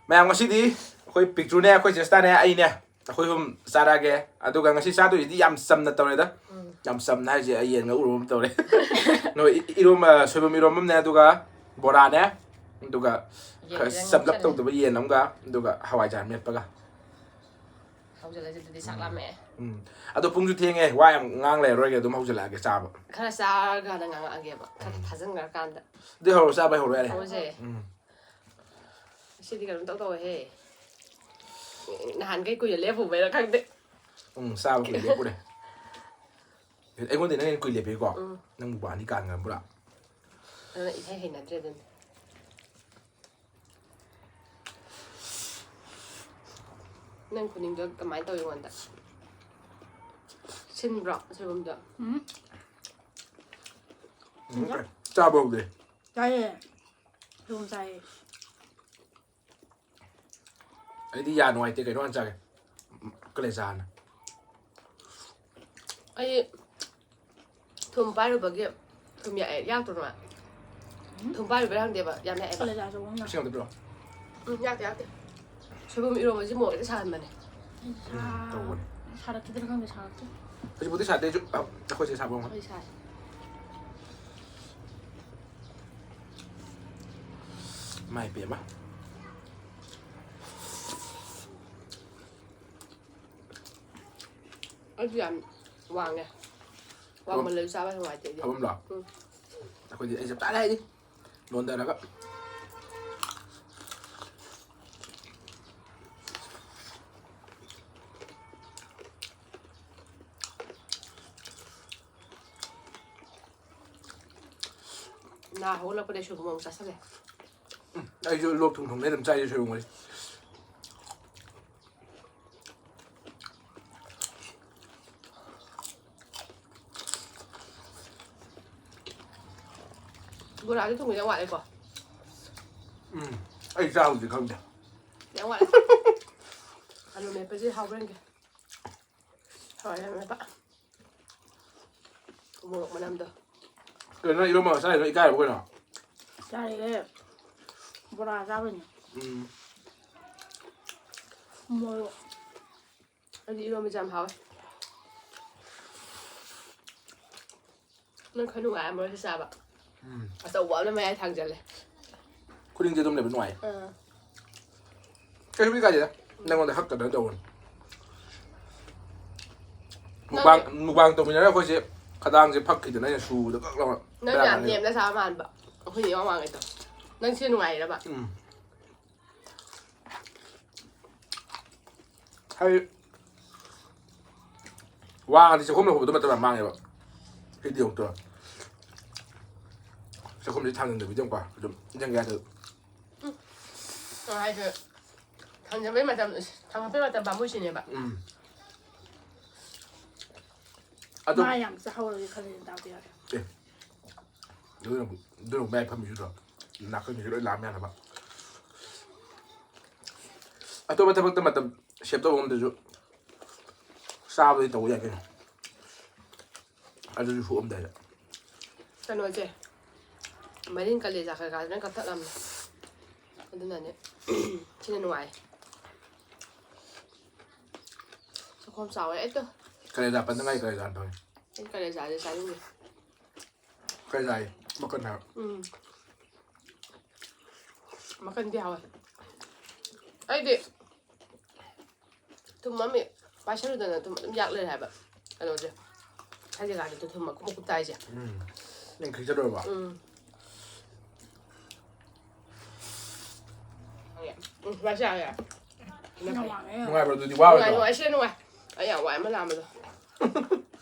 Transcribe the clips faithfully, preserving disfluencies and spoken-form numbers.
ꯃꯌꯥꯝ, ꯉꯁꯤꯗꯤ ꯑꯩꯈꯣꯏ ꯄꯤꯛꯇ꯭ꯔꯨꯅꯦ, ꯑꯩꯈꯣꯏ ꯆꯦꯁꯇꯥꯅꯦ, ꯑꯩꯅꯦ, ꯑꯩꯈꯣꯏ ꯑꯍꯨꯝ ꯆꯥꯔꯛꯑꯒꯦ꯫ ꯑꯗꯨꯒ ꯉꯁꯤ ꯆꯥꯗꯣꯏꯁꯤꯗꯤ ꯌꯥꯝ ꯆꯝꯅ ꯇꯧꯔꯦꯗ꯫ ꯎꯝ꯫ ꯌꯥꯝ ꯆꯝꯅ ꯍꯥꯏꯁꯦ, ꯑꯩ ꯌꯦꯟ ꯉꯧꯔꯕ ꯑꯃ ꯇꯧꯔꯦ꯫ ꯅꯣꯏ ꯏ-, ꯏꯔꯣꯝꯕ, ꯁꯣꯏꯕꯨꯝ ꯏꯔꯣꯝꯕ ꯑꯃꯅꯦ, ꯑꯗꯨꯒ ꯕꯣꯔꯥꯅꯦ, ꯑꯗꯨꯒ ꯌꯦꯟ ꯈꯔ ꯈꯤꯇꯪ ꯆꯝꯂꯞ ꯉꯧꯁꯜꯂꯦ꯫ ꯇꯧꯗꯕ ꯌꯦꯟ ꯑꯃꯒ, ꯑꯗꯨꯒ ꯍꯋꯥꯏꯖꯥꯔ ꯃꯦꯠꯄꯒ꯫ ꯍꯧꯖꯤꯜꯂꯁꯤ ꯑꯗꯨꯗꯤ, ꯆꯥꯛ ꯂꯥꯝꯃꯛꯑꯦ꯫ ꯎꯝ꯫ ꯑꯗꯣ ꯄꯨꯡꯁꯨ ꯊꯦꯡꯉꯦ, ꯋꯥ ꯌꯥꯝ ꯉꯥꯡ ꯂꯩꯔꯔꯣꯏꯒꯦ, ꯑꯗꯨꯝ ꯍꯧꯖꯤꯜꯂꯛꯑꯒꯦ ꯆꯥꯕ꯫ ꯈꯔ ꯆꯥꯔꯀꯥꯟꯗ ꯉꯥꯡꯉꯛꯑꯒꯦꯕ, ꯈꯔ ꯎꯝ꯫ ꯊꯥꯖꯤꯟꯈ꯭ꯔꯀꯥꯟꯗ꯫ ꯑꯗꯨꯗꯤ ꯍꯧꯔꯣ, ꯆꯥꯕ ꯍꯧꯔꯣ ꯌꯥꯔꯦ꯫ ꯍꯧꯔꯁꯦ꯫ ꯎꯝ꯫ ꯉꯁꯤꯗꯤ ꯀꯩꯅꯣꯝ ꯇꯧ ꯇꯧꯋꯦꯍꯦ꯫ ꯅꯍꯥꯟꯈꯩ ꯀꯨꯏꯅ ꯂꯦꯞꯄꯨꯕꯩꯔꯥ ꯈꯪꯗꯦ꯫ ꯎꯝ, ꯆꯥꯕ ꯀꯨꯏꯅ ꯂꯦꯞꯄꯨꯔꯦ꯫ ꯑꯩꯉꯣꯟꯗ ꯅꯪ ꯍꯦꯟꯅ ꯀꯨꯏ ꯂꯦꯞꯄꯤꯀꯣ? ꯎꯝ꯫ ꯅꯪ ꯃꯨꯛꯕꯥꯡꯗꯤ ꯀꯥꯟꯈ꯭ꯔ ꯄꯨꯔꯥ꯫ ꯑꯗꯨꯅ ꯏꯍꯩ ꯍꯩꯅꯗ꯭ꯔꯦ ꯑꯗꯨꯅꯤ꯫ ꯅꯪ ꯈꯨꯅꯤꯡꯗꯣ ꯀꯃꯥꯏꯅ ꯇꯧꯋꯤ ꯑꯩꯉꯣꯟꯗ? ꯁꯤꯟꯕ꯭ꯔꯣ ꯁꯣꯏꯕꯨꯝꯗꯣ? ꯎꯝ꯫ ꯎꯝ, ꯆꯥꯕ ꯍꯧꯗꯦ꯫ ꯆꯥꯏꯌꯦ꯫ ꯁꯣꯏꯕꯨꯝ ꯆꯥꯏꯌꯦ꯫ ꯑꯩꯗꯤ ꯌꯥ ꯅꯨꯡꯉꯥꯏꯇꯦ, ꯀꯩꯅꯣ ꯍꯥꯟꯅ ꯆꯥꯒꯦ꯫ ꯀꯂꯦꯖꯥ ꯍꯥꯟꯅ꯫ ꯑꯩ ꯊꯨꯝ ꯄꯥꯏꯔꯨꯕꯒꯤ ꯊꯨꯝ ꯌꯥꯛꯑꯦ, ꯌꯥꯛꯇ꯭ꯔꯣ ꯅꯣꯏ? ꯎꯝ꯫ ꯊꯨꯝ ꯄꯥꯏꯔꯨꯕꯩꯔ ꯈꯪꯗꯦꯕ, ꯌꯥꯝ ꯌꯥꯛꯑꯦꯕ꯫ ꯀꯂꯦꯖꯥ ꯑꯆꯧꯕ ꯑꯃ ꯂꯥꯛꯑꯦ꯫ ꯏꯁꯤꯡ ꯑꯝꯇ ꯄꯤꯔꯛꯑꯣ꯫ ꯎꯝ, ꯌꯥꯛꯇꯦ, ꯌꯥꯛꯇꯦ꯫ ꯁꯣꯏꯕꯨꯝ ꯏꯔꯣꯝꯕꯁꯤ ꯃꯣꯔꯣꯛ ꯍꯦꯛꯇ ꯁꯥꯍꯟꯕꯅꯦ꯫ ꯎꯝ, ꯇꯧꯕꯅꯦ꯫ ꯁꯥꯔꯛꯈꯤꯗ꯭ꯔꯥ ꯈꯪꯗꯦ, ꯁꯥꯔꯛꯇꯦ꯫ ꯍꯧꯖꯤꯛꯄꯨꯗꯤ ꯁꯥꯗꯦ, ꯑꯩꯁꯨ, ꯑ, ꯑꯩꯈꯣꯏ ꯆꯦ ꯁꯥꯕ ꯑꯃ꯫ ꯑꯩ ꯁꯥꯏ꯫ ꯏꯃꯥꯏ ꯄꯦꯝꯃ꯫ ꯑꯩꯁꯨ ꯌꯥꯝ ꯋꯥꯡꯉꯦ꯫ ꯋꯥꯡꯃꯜꯂꯁꯨ ꯆꯥꯕ ꯅꯨꯡꯉꯥꯏꯇꯦ ꯑꯩꯗꯤ꯫ ꯊꯕꯝꯂꯣ? ꯎꯝ꯫ ꯑꯩꯈꯣꯏꯗꯤ ꯑꯩ ꯆꯞ ꯆꯥꯔꯦ ꯍꯥꯏꯗꯤ꯫ ꯅꯣꯟꯊꯔꯒ꯫ ꯅꯥ ꯍꯧꯒꯠꯂꯛꯄꯗꯩ ꯁꯣꯏꯕꯨꯝ ꯑꯃꯨꯛ ꯆꯥꯁꯜꯂꯦ꯫ ꯎꯝ, ꯑꯩꯁꯨ ꯂꯣꯛ ꯊꯨꯡ ꯊꯨꯡꯗꯩ ꯑꯗꯨꯝ ꯆꯥꯏꯁꯦ ꯁꯣꯏꯕꯨꯝꯒꯁꯦ꯫ ꯕꯣꯔꯥꯗꯤ ꯊꯣꯡꯕ ꯌꯥꯝ ꯋꯥꯠꯂꯦꯀꯣ? ꯎꯝ, ꯑꯩ ꯆꯥꯕꯨꯗꯤ ꯈꯪꯗꯦ꯫ ꯌꯥꯝ ꯋꯥꯠꯂꯦ꯫ ꯑꯂꯨ ꯃꯦꯠꯄꯁꯦ ꯍꯥꯎꯕ꯭ꯔꯥ ꯌꯦꯡꯒꯦ꯫ ꯍꯋꯥꯏꯖꯥꯔ ꯃꯦꯠꯄ꯫ ꯃꯣꯔꯣꯛ ꯃꯅꯝꯗꯣ꯫ ꯀꯩꯅꯣ ꯅꯪ ꯏꯔꯣꯝꯕ ꯆꯥꯏꯗꯣ ꯏꯀꯥꯏꯔꯕ ꯀꯩꯅꯣ? ꯆꯥꯔꯤꯍꯦ꯫ ꯕꯣꯔꯥ ꯆꯥꯕꯩꯅꯦ꯫ ꯎꯝ꯫ ꯃꯣꯔꯣꯛ꯫ ꯑꯩꯗꯤ ꯏꯔꯣꯟꯕꯁꯦ ꯌꯥꯝ ꯍꯥꯎꯋꯦ꯫ ꯅꯪ ꯈꯔ ꯅꯨꯡꯉꯥꯏꯔꯝꯃꯔꯣꯏ ꯁꯤ ꯆꯥꯕ꯫ ꯑꯆꯧꯕ ꯑꯃꯅ ꯃꯌꯥꯏ ꯊꯥꯡꯖꯜꯂꯦ꯫ ꯈꯨꯗꯤꯡꯁꯦ ꯑꯗꯨꯝ ꯂꯩꯕ ꯅꯨꯡꯉꯥꯏ꯫ ꯑꯥ꯫ ꯀꯩꯁꯨꯕꯨꯗꯤ ꯀꯥꯏꯗꯦꯗ꯫ ꯅꯪꯉꯣꯟꯗ ꯍꯛꯇꯗꯅ ꯇꯧꯕꯅꯤ꯫ ꯃꯨꯛꯕꯥꯡ ꯃꯨꯛꯕꯥꯡ ꯇꯧꯃꯤꯟꯅꯔꯒ ꯑꯩꯈꯣꯏꯁꯦ ꯈꯗꯥꯡꯁꯦ ꯐꯛꯈꯤꯗꯅ ꯑꯩꯅ ꯁꯨꯕꯗ ꯀꯛ ꯂꯥꯎꯅ ꯅꯪ ꯕꯦꯔꯥ ꯌꯥꯝ ꯀꯥꯟꯅꯩꯕ꯫ ꯅꯦꯝꯅ ꯆꯥꯕ ꯃꯥꯟꯕ꯫ ꯑꯩꯈꯣꯏꯅ ꯏꯋꯥꯡ ꯋꯥꯡꯉꯩꯗꯣ꯫ ꯅꯪ ꯁꯤ ꯅꯨꯡꯉꯥꯏꯔꯕ? ꯎꯝ꯫ ꯍꯥꯏꯗꯤ ꯋꯥꯡꯉꯗꯤ ꯆꯥꯛꯈꯨꯝ ꯂꯧꯕꯗꯣ ꯃꯇꯝ ꯌꯥꯝ ꯃꯥꯡꯉꯦꯕ꯫ ꯁꯤꯗꯤ ꯑꯃꯨꯛꯇ ꯆꯥꯛꯈꯨꯝꯁꯤ ꯊꯥꯡꯖꯤꯟꯗꯕꯤꯗ ꯑꯃꯨꯛꯀ ꯑꯗꯨꯝ ꯏꯟꯖꯥꯡ ꯌꯥꯗ꯫ ꯅꯪ ꯍꯥꯏꯁꯦ ꯊꯥꯡꯖꯟꯕꯩ ꯃꯇꯝ ꯊꯥꯡꯒꯠꯄꯩ ꯃꯇꯝ ꯄꯥꯝꯃꯨꯏꯁꯤꯅꯦꯕ꯫ ꯎꯝ꯫ ꯑꯗꯨꯝ ꯃꯥ ꯌꯥꯝ ꯆꯥꯍꯧꯔꯒꯦ ꯈꯜꯂꯦ ꯗꯥꯎꯗꯤ ꯌꯥꯔꯦ꯫ ꯑꯦ ꯑꯗꯨꯅꯕꯨ ꯑꯗꯨꯅꯕꯨ ꯃꯌꯥꯏ ꯐꯝꯃꯤꯁꯤꯗꯣ ꯅꯥꯀꯟꯒꯤꯁꯤ ꯂꯣꯏ ꯂꯥꯝ ꯌꯥꯅꯕ꯫ ꯑꯇꯣꯞꯄ ꯊꯕꯛꯇ ꯃꯇꯝ ꯁꯦꯞ ꯇꯧꯕ ꯉꯝꯗ꯭ꯔꯁꯨ ꯆꯥꯕꯗꯤ ꯇꯧꯕ ꯌꯥꯏ ꯀꯩꯅꯣ꯫ ꯑꯗꯨꯁꯨ ꯁꯣꯛꯑꯝꯗꯥꯏꯗ꯫ ꯀꯩꯅꯣꯁꯦ ꯃꯔꯤꯟ ꯀꯂꯦꯖꯥ ꯀꯩꯀꯥꯁꯦ ꯂꯣꯏ ꯀꯛꯊꯠꯂꯝꯅꯦ꯫ ꯑꯗꯨꯅꯅꯦ ꯁꯤꯅ ꯅꯨꯡꯉꯥꯏ꯫ ꯆꯥꯛꯈꯣꯝ ꯆꯥꯎꯋꯦ ꯑꯩꯇꯣ꯫ ꯀꯂꯦꯖꯥ ꯄꯟꯗꯉꯥꯏ ꯀꯂꯦꯖꯥ ꯇꯧꯋꯦ꯫ ꯑꯩ ꯀꯂꯦꯖꯥꯁꯦ ꯆꯥꯅꯤꯡꯗꯦ꯫ ꯀꯂꯦꯖꯥ ꯃꯀꯟ ꯍꯥꯏꯕ꯫ ꯎꯝ꯫ ꯃꯀꯟꯗꯤ ꯍꯥꯎꯋꯦ꯫ ꯑꯩꯗꯤ ꯊꯨꯝ ꯑꯃ ꯄꯥꯏꯁꯜꯂꯨꯗꯅ ꯑꯗꯨꯝ ꯑꯗꯨꯝ ꯌꯥꯛ ꯂꯩꯔꯦ ꯍꯥꯏꯕ ꯀꯩꯅꯣꯁꯦ꯫ ꯍꯥꯏꯗꯤ ꯒꯥꯔꯤꯗꯣ ꯊꯨꯝ ꯃꯀꯨꯞ ꯃꯀꯨꯞ ꯇꯥꯏꯁꯦ꯫ ꯎꯝ꯫ ꯅꯪ ꯈꯤꯛꯆꯗꯣꯏꯔꯕ? ꯎꯝ꯫ ꯎꯝ, ꯁꯨꯃꯥꯏꯅ ꯆꯥ ꯌꯥꯔꯦ꯫ ꯌꯥꯝ ꯋꯥꯡꯉꯦ꯫ ꯅꯨꯡꯉꯥꯏꯕ꯭ꯔꯣ ꯑꯗꯨꯗꯤ? ꯅꯨꯡꯉꯥꯏ, ꯋꯥꯔꯣꯏꯗ꯭ꯔꯣ? ꯅꯨꯡꯉꯥꯏ, ꯁꯤꯅ ꯅꯨꯡꯉꯥꯏ꯫ ꯑꯩ ꯌꯥꯝ ꯋꯥꯏ ꯑꯃ ꯂꯥꯝꯕꯗꯣ꯫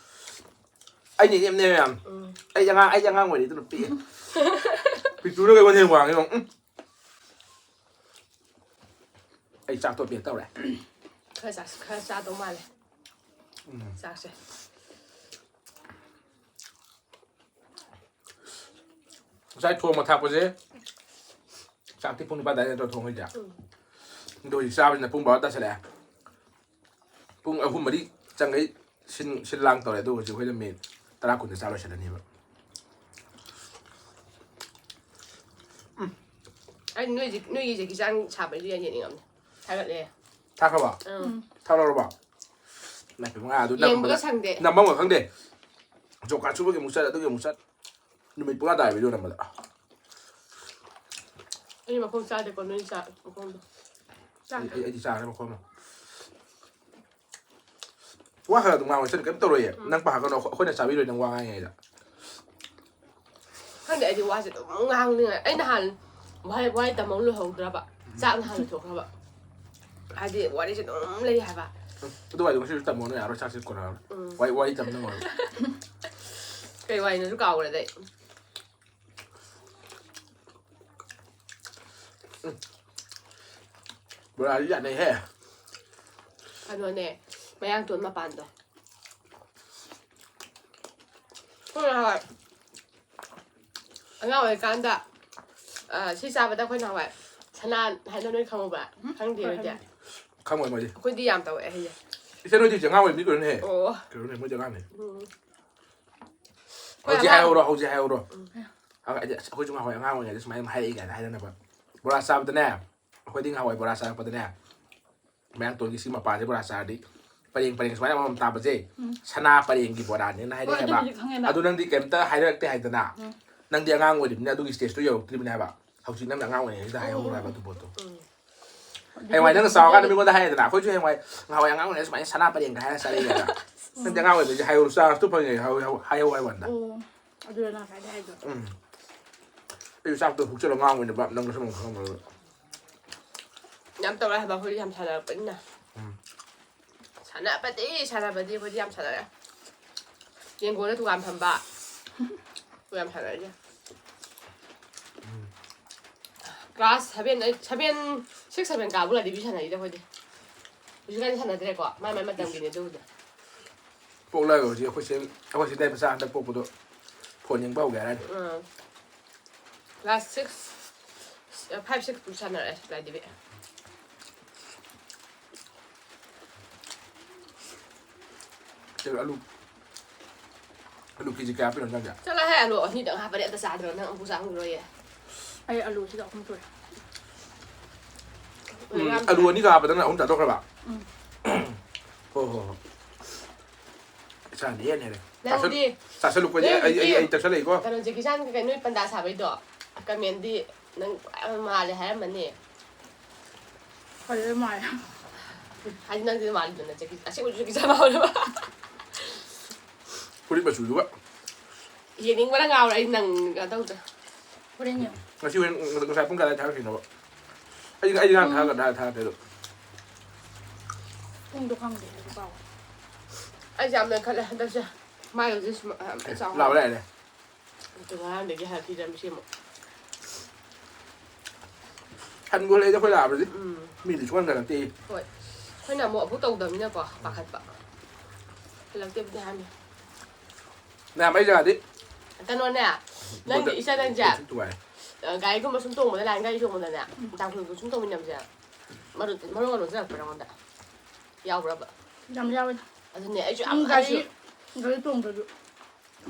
ꯑꯩꯅ ꯏꯅꯦꯝ ꯅꯦꯝꯃꯦ ꯌꯥꯝ꯫ ꯎꯝ꯫ ꯑꯩ ꯑꯉꯥꯡ ꯑꯩ ꯑꯉꯥꯡ ꯑꯣꯏꯔꯤ ꯑꯗꯨꯅ ꯄꯤꯛꯑꯦ꯫ ꯄꯤꯛꯇ꯭ꯔꯨꯗꯨꯒ ꯑꯩꯉꯣꯟꯗ ꯍꯦꯟꯅ ꯋꯥꯡꯉꯦ ꯌꯦꯡꯉꯣ꯫ ꯎꯝ꯫ ꯑꯩ ꯆꯥꯛꯇꯣ ꯄꯦꯛ ꯇꯧꯔꯦ꯫ ꯈꯔ ꯆꯥ-, ꯈꯔ ꯆꯥꯗꯧ ꯃꯥꯜꯂꯦ꯫ ꯎꯝ꯫ ꯆꯥꯛꯁꯦ꯫ ꯉꯁꯥꯏ ꯊꯣꯡꯕ ꯊꯥꯛꯄꯁꯦ ꯆꯥꯛꯇꯤ ꯄꯨꯡ ꯅꯤꯄꯥꯟ ꯑꯗꯨꯋꯥꯏ ꯅꯠꯇ꯭ꯔꯣ ꯊꯣꯡꯉꯤꯁꯦ? ꯎꯝ꯫ ꯑꯗꯣ ꯍꯧꯖꯤꯛ ꯆꯥꯕꯁꯤꯅ ꯄꯨꯡ ꯕꯥꯔꯣ ꯇꯥꯁꯜꯂꯛꯑꯦ꯫ ꯄꯨꯡ ꯑꯍꯨꯝ ꯃꯔꯤ ꯆꯪꯈꯩ ꯁꯤꯟ ꯁꯤꯟ ꯂꯥꯡ ꯇꯧꯔꯦ꯫ ꯑꯗꯨꯒ ꯍꯧꯖꯤꯛ ꯑꯩꯈꯣꯏꯅ ꯃꯤꯅꯤꯠ ꯇꯔꯥ ꯀꯨꯟꯗ ꯆꯥ ꯂꯣꯏꯁꯤꯜꯂꯅꯤꯕ꯫ ꯑꯩ ꯅꯣꯏꯁꯦ, ꯅꯣꯏꯒꯤ ꯖꯦꯀꯤ ꯆꯥꯟ ꯁꯥꯕꯩꯗꯨ ꯌꯥꯝ ꯌꯦꯡꯅꯤꯡꯉꯝꯅꯦ꯫ ꯊꯥꯒꯠꯂꯦ꯫ ꯊꯥꯈ꯭ꯔꯕ? ꯎꯝ꯫ ꯊꯥ ꯂꯧꯔꯕ? ꯅꯥꯏ ꯄꯦꯝꯃ ꯑꯗꯨ ꯌꯦꯡꯕꯒ ꯅꯝꯕꯗ ꯁꯪꯗꯦ꯫ ꯅꯝꯕ ꯑꯃ ꯈꯪꯗꯦ꯫ ꯖꯣꯕ ꯀꯥꯔꯗ ꯁꯨꯕꯒꯤ ꯑꯃꯨꯛ ꯆꯠ ꯑꯗꯨꯒꯤ ꯑꯃꯨꯛ ꯆꯠ꯫ ꯅꯨꯃꯤꯠ ꯄꯨꯡ ꯇꯥꯔꯦ ꯚꯤꯗꯤꯑꯣ ꯅꯝꯕꯗ꯫ ꯑꯩ ꯃꯈꯣꯡ ꯆꯥꯗꯦꯀꯣ ꯅꯣꯏ ꯆꯥ ꯃꯈꯣꯡꯗꯣ꯫ ꯑꯩ ꯑꯩ- ꯑꯩꯗꯤ ꯆꯥꯔꯦ ꯃꯈꯣꯡ ꯑꯃ꯫ ꯋꯥ ꯈꯔ ꯑꯗꯨꯝ ꯉꯥꯡꯉꯣ ꯏꯆꯟ ꯀꯩꯝ ꯇꯧꯔꯣꯏꯌꯦ꯫ ꯅꯪ ꯄꯥꯈꯠꯀꯅꯣ ꯑꯩꯈꯣꯏ- ꯑꯩꯈꯣꯏꯅ ꯆꯥꯕꯤꯔꯣꯏ ꯅꯪ ꯋꯥ ꯉꯥꯡꯉꯤꯉꯩꯗ꯫ ꯈꯪꯗꯦ ꯑꯩꯗꯤ ꯋꯥꯁꯦ ꯑꯗꯨꯝ ꯉꯥꯡꯅꯤꯡꯉꯦ꯫ ꯑꯩ ꯅꯍꯥꯟ ꯋꯥꯍꯩ ꯋꯥꯍꯩ ꯇꯝꯃꯧ ꯂꯣꯏꯍꯧꯗ꯭ꯔꯕ꯫ ꯆꯥꯛ ꯅꯍꯥꯟ ꯂꯣꯏꯊꯣꯛꯈ꯭ꯔꯕ꯫ ꯍꯥꯏꯗꯤ ꯋꯥꯔꯤꯁꯦ ꯑꯗꯨꯝ ꯂꯩ ꯍꯥꯏꯕ꯫ ꯑꯗꯨ ꯋꯥꯗꯤ ꯉꯁꯤꯁꯨ ꯇꯝꯃꯣꯅ ꯌꯥꯔꯣꯏ ꯆꯥꯛꯁꯤ ꯀꯣꯟꯅꯔꯣꯏ꯫ ꯎꯝ꯫ ꯋꯥꯔꯤ ꯋꯥꯔꯤ ꯇꯝꯅꯉꯣꯏ꯫ ꯀꯩ ꯋꯥꯔꯤꯅꯣꯁꯨ ꯀꯥꯎꯈ꯭ꯔꯦꯗ ꯑꯩ꯫ ꯕꯣꯔꯥꯗꯤ ꯌꯥꯅꯩꯍꯦ꯫ ꯀꯩꯅꯣꯅꯦ ꯃꯌꯥꯡꯇꯣꯟ ꯃꯄꯥꯟꯗꯣ꯫ ꯑꯩꯈꯣꯏ ꯅꯍꯥꯟꯋꯥꯏ ꯑꯉꯥꯡ ꯑꯣꯏꯔꯤꯀꯥꯟꯗ ꯑ, ꯁꯤ ꯆꯥꯕꯗ ꯑꯩꯈꯣꯏ ꯅꯍꯥꯟꯋꯥꯏ ꯁꯅꯥ ꯍꯥꯏꯅ ꯅꯣꯏ ꯈꯪꯍꯧꯕ꯭ꯔꯥ? ꯈꯪꯗꯦ ꯅꯣꯏꯗꯤ꯫ ꯈꯪꯉꯣꯏ ꯃꯣꯏꯗꯤ꯫ ꯑꯩꯈꯣꯏꯗꯤ ꯌꯥꯝ ꯇꯧꯔꯛꯑꯦ ꯍꯥꯏꯁꯦ꯫ ꯏꯆꯟ ꯅꯣꯏꯗꯤ ꯍꯧꯖꯤꯛ ꯑꯉꯥꯡ ꯑꯣꯏꯕꯅꯤ ꯀꯩꯅꯣꯅꯦ꯫ ꯑꯣ꯫ ꯀꯩꯅꯣꯅꯦ ꯃꯣꯏꯗꯤ ꯑꯉꯥꯡꯅꯦ꯫ ꯎꯝ꯫ ꯍꯧꯖꯤꯛ ꯑꯉꯥꯡ- ꯍꯥꯏꯍꯧꯔꯣ ꯍꯧꯖꯤꯛ ꯍꯥꯏꯍꯧꯔꯣ꯫ ꯍꯥꯏꯗꯤ ꯑꯩꯈꯣꯏꯁꯨ ꯉꯍꯥꯟꯋꯥꯏ ꯑꯉꯥꯡ ꯑꯣꯏꯔꯤꯉꯩꯗ ꯁꯨꯃꯥꯏꯅ ꯑꯃ ꯍꯥꯏꯔꯛꯏ ꯀꯥꯏꯅ ꯍꯥꯏꯗꯅꯕ꯫ ꯕꯣꯔꯥ ꯆꯥꯕꯗꯅꯦ ꯑꯩꯈꯣꯏꯗꯤ ꯉꯍꯥꯟꯋꯥꯏ ꯕꯣꯔꯥ ꯆꯥꯔꯛꯄꯗꯅꯦ ꯃꯌꯥꯡꯇꯣꯟꯒꯤ ꯁꯤ ꯃꯄꯥꯁꯦ ꯕꯣꯔꯥ ꯆꯥꯔꯗꯤ ꯄꯔꯦꯡ ꯄꯔꯦꯡ ꯁꯨꯃꯥꯏꯅ ꯑꯃꯃꯝ ꯇꯥꯕꯁꯦ ꯁꯅꯥ ꯄꯔꯦꯡꯒꯤ ꯕꯣꯔꯥꯅꯦꯅ ꯍꯣꯏ, ꯍꯥꯏꯔꯛꯑꯦꯕ꯫ ꯑꯗꯨꯕꯨꯗꯤ ꯈꯪꯉꯦꯅ꯫ ꯑꯗꯨ ꯅꯪꯗꯤ ꯀꯩꯝꯇ ꯍꯥꯏꯔꯛꯇꯦ ꯍꯥꯏꯗꯅ꯫ ꯅꯪꯗꯤ ꯑꯉꯥꯡ ꯑꯣꯏꯔꯤꯕꯅꯤꯅ ꯑꯗꯨꯒꯤ ꯁ꯭ꯇꯦꯖꯇꯨ ꯌꯧꯔꯛꯇ꯭ꯔꯤꯕꯅꯦ ꯍꯥꯏꯕ꯫ ꯍꯧꯖꯤꯛ ꯅꯪꯅ ꯑꯉꯥꯡ ꯑꯣꯏꯔꯤꯉꯩꯁꯤꯗ ꯍꯥꯏꯍꯧꯔꯣ ꯍꯥꯏꯕ ꯑꯗꯨ ꯄꯣꯠꯇꯣ꯫ ꯎꯝ꯫ ꯍꯌꯦꯡꯋꯥꯏ ꯅꯪꯅ ꯆꯥꯎꯔꯀꯥꯟꯗ ꯃꯤꯉꯣꯟꯗ ꯍꯥꯏꯔꯦꯗꯅ ꯑꯩꯈꯣꯏꯁꯨ ꯍꯌꯦꯡꯋꯥꯏ ꯉꯍꯥꯟꯋꯥꯏ ꯑꯉꯥꯡ ꯑꯣꯏꯔꯤꯉꯩꯗ ꯁꯨꯃꯥꯏꯅ ꯁꯅꯥ ꯄꯔꯦꯡꯒ ꯍꯥꯏꯔ ꯆꯥꯔꯛꯏ ꯀꯥꯏꯅ꯫ ꯅꯪꯗꯤ ꯑꯉꯥꯡ ꯑꯣꯏꯕꯁꯦ ꯍꯥꯏꯍꯧꯔꯣ ꯆꯥꯟꯁꯇꯣ ꯐꯪꯉꯦ ꯍꯥꯏꯍꯧ- ꯍꯥꯏꯍꯧ- ꯍꯥꯏꯍꯧ ꯍꯥꯏꯕ ꯋꯥꯅꯤꯗ꯫ ꯑꯣ ꯑꯗꯨꯗ ꯅꯪ ꯉꯁꯥꯏꯗꯩ ꯍꯥꯏꯗꯣ꯫ ꯎꯝ꯫ ꯑꯩꯁꯨ ꯆꯥꯛꯇꯣ ꯍꯨꯛꯆꯜꯂ ꯉꯥꯡꯕꯅꯦꯕ ꯅꯪꯅ ꯁꯨꯝ ꯈꯪꯉꯝꯃꯔꯣꯏ꯫ ꯌꯥꯝ ꯇꯧꯔꯦ ꯍꯥꯏꯕ ꯑꯩꯈꯣꯏꯗꯤ ꯌꯥꯝ ꯁꯥꯟꯅꯔꯛꯄꯅꯤꯅ꯫ ꯎꯝ꯫ ꯁꯥꯟꯅꯕꯗꯤ ꯁꯥꯟꯅꯕꯗꯤ ꯑꯩꯈꯣꯏꯗꯤ ꯌꯥꯝ ꯁꯥꯟꯅꯔꯦ꯫ ꯌꯦꯡꯒꯣꯟꯗ ꯗꯨꯀꯥꯟ ꯐꯝꯕ꯫ ꯑꯩꯈꯣꯏ ꯌꯥꯝ ꯁꯥꯟꯅꯔꯛꯏꯁꯦ꯫ Class seven eight seven six seven ꯀꯥꯕꯨ ꯂꯥꯏꯗꯤ ꯁꯥꯟꯅꯔꯤꯗ ꯑꯩꯈꯣꯏꯗꯤ꯫ ꯍꯧꯖꯤꯛꯀꯥꯟꯗꯤ ꯁꯥꯟꯅꯗ꯭ꯔꯦꯀꯣ ꯃꯥꯏ ꯃꯥꯏ ꯃꯇꯝꯒꯤꯅꯦ ꯑꯗꯨꯕꯨꯗꯤ꯫ ꯄꯣꯛꯂꯒ ꯍꯧꯖꯤꯛ ꯑꯩꯈꯣꯏ ꯆꯦ ꯑꯩꯈꯣꯏ ꯆꯦꯗꯩ ꯃꯆꯥ ꯍꯟꯗꯛ ꯄꯣꯛꯄꯗꯣ ꯐꯣꯟ ꯌꯦꯡꯕ ꯍꯧꯒꯦ ꯍꯥꯏꯔꯅꯤ꯫ ꯎꯝ꯫ ꯀ꯭ꯂꯥꯁ ꯁꯤꯛꯁ ꯐꯥꯏꯚ ꯁꯤꯛꯁ ꯄꯨ ꯁꯥꯟꯅꯔꯛꯑꯦ ꯂꯥꯏꯗꯤꯕꯤ꯫ ꯀꯩꯅꯣ ꯑꯂꯨ ꯑꯂꯨ ꯀꯦꯖꯤ ꯀꯌꯥ ꯄꯤꯔꯣ ꯅꯪꯒꯤ? ꯆꯠꯂꯣꯍꯦ ꯑꯂꯨ ꯑꯅꯤꯗꯪ ꯍꯥꯞꯄꯗꯤ ꯑꯝꯇ ꯆꯥꯗ꯭ꯔꯣ ꯅꯪ ꯑꯃꯨꯛ ꯆꯥ ꯐꯪꯈꯤꯔꯣꯏꯌꯦ꯫ ꯑꯩ ꯑꯂꯨ ꯁꯤꯗ ꯑꯍꯨꯝ ꯁꯨꯔꯦ꯫ ꯎꯝ, ꯑꯂꯨ ꯑꯅꯤꯒ ꯍꯥꯞꯄꯗꯅ ꯑꯍꯨꯝ ꯆꯥꯊꯣꯛꯈ꯭ꯔꯕ? ꯎꯝ꯫ ꯍꯣ, ꯍꯣ, ꯍꯣ꯫ ꯏꯁꯥꯅ ꯏꯍꯦꯟ ꯍꯦꯜꯂꯦ꯫ ꯅꯪꯗꯤ ꯆꯥꯁꯜ-, ꯆꯥꯁꯜꯂꯨ, ꯑꯩꯈꯣꯏꯗꯤ ꯅꯣꯏ ꯑꯩ, ꯑꯩ, ꯍꯧꯖꯤꯛꯀꯤ ꯑꯩ ꯇꯛꯁꯜꯂꯛꯏꯀꯣ꯫ ꯀꯩꯅꯣ, ꯖꯦꯀꯤ ꯆꯥꯟꯒꯤ ꯀꯩꯅꯣ, ꯅꯣꯏ ꯄꯟꯗꯥ ꯁꯥꯕꯩꯗꯣ, ꯀꯃꯦꯟꯗꯤ ꯅꯪ ꯄꯨꯔꯥ ꯃꯥꯜꯂꯦ ꯍꯥꯏꯔꯝꯃꯅꯤ꯫ ꯐꯖꯅ ꯃꯥꯜꯂꯦ꯫ ꯍꯥꯏꯗꯤ ꯅꯪꯗꯤ ꯃꯥꯜꯂꯤꯗꯅ, ꯖꯦꯀꯤ, ꯑꯁꯦꯡꯕꯁꯨ ꯖꯦꯀꯤ ꯆꯥꯟ ꯃꯥꯜꯂꯦꯕ꯫ ꯐꯨꯔꯤꯠ ꯃꯆꯨꯗꯨꯒ꯫ ꯌꯦꯡꯅꯤꯡꯕꯅ ꯉꯥꯎꯔꯦ ꯑꯩ ꯅꯪ ꯀꯩꯅꯣ ꯇꯧꯗ꯭ꯔꯦ꯫ ꯍꯣꯔꯦꯟ ꯌꯦꯡꯉꯣ꯫ ꯉꯁꯤ ꯍꯣꯔꯦꯟ ꯉꯁꯥꯏ ꯄꯨꯡ ꯀꯌꯥꯗ ꯊꯥꯔꯛꯈꯤꯅꯣꯕ? ꯑꯩ, ꯑꯩꯗꯤ ꯉꯔꯥꯡ ꯎꯝ꯫ ꯊꯥꯔꯛꯀꯗ꯭ꯔꯥ ꯊꯥꯔꯛꯇꯦ ꯑꯗꯣ꯫ ꯄꯨꯡꯗꯣ ꯈꯪꯗꯦ, ꯑꯩꯁꯨ ꯀꯥꯎꯔꯦ꯫ ꯑꯩꯁꯦ ꯌꯥꯝ ꯅꯣꯏꯈꯠꯂꯦ ꯍꯟꯗꯛꯁꯦ꯫ ꯃꯥꯏꯒꯁꯦ ꯁꯨꯝ, ꯌꯥꯝ ꯆꯥꯎꯔꯦ꯫ ꯂꯥꯎ ꯂꯥꯛꯑꯦꯅꯦ꯫ ꯑꯗꯨ ꯉꯔꯥꯡꯗꯒꯤ ꯍꯜꯂꯛꯈꯤꯗ꯭ꯔꯕꯅꯤ ꯁꯤ ꯑꯃꯨꯛ꯫ ꯍꯟꯕꯨ ꯍꯜꯂꯛꯑꯦꯗ ꯑꯩꯈꯣꯏ ꯂꯥꯛꯑꯕꯗꯤ꯫ ꯎꯝ꯫ ꯃꯤꯗꯤ ꯁꯨꯡꯍꯟ ꯍꯜꯂꯛꯇꯦ꯫ ꯍꯣꯏ꯫ ꯑꯩꯈꯣꯏꯅ ꯑꯃꯨꯛ ꯑꯃꯨꯛ ꯇꯧꯗꯕꯅꯤꯅꯀꯣ, ꯄꯥꯈꯠꯄ꯫ ꯍꯜꯂꯛꯇꯦꯕꯨꯗꯤ ꯍꯥꯏꯕꯅꯤ꯫ ꯅꯌꯥꯝꯕꯩ ꯖꯒꯥꯗꯤ ꯀꯩꯅꯣꯅꯦ, ꯅꯪꯒꯤ ꯃꯣꯏꯗ ꯏꯆꯟ ꯅꯪꯁꯦ, ꯊꯨꯒꯥꯏ꯫ ꯑ, ꯒꯥꯔꯤꯒꯨꯝꯕ ꯁꯨꯝ ꯇꯣꯡꯕꯗ, ꯂꯥꯏꯟ ꯒꯥꯔꯤ ꯇꯣꯡꯕꯗꯅꯦ, ꯎꯝ꯫ ꯇꯥꯡꯈꯨꯜꯒ ꯁꯨꯝ ꯇꯣꯡꯃꯤꯟꯅꯕꯁꯦ, ꯃꯔꯣꯟ, ꯃꯔꯣꯟꯒ ꯂꯣꯟꯖꯜꯂꯛꯄ꯭ꯔꯥ ꯅꯉꯣꯟꯗ? ꯌꯥꯎꯕ꯭ꯔꯕ? ꯌꯥꯝ ꯌꯥꯎꯋꯦ꯫ ꯑꯗꯨꯅꯦ, ꯑꯩꯁꯨ ꯌꯥꯝ ꯎꯝ, ꯒꯥꯔꯤ, ꯑꯩꯁꯨ ꯒꯥꯔꯤ ꯇꯣꯡꯗ꯭ꯔꯁꯨ,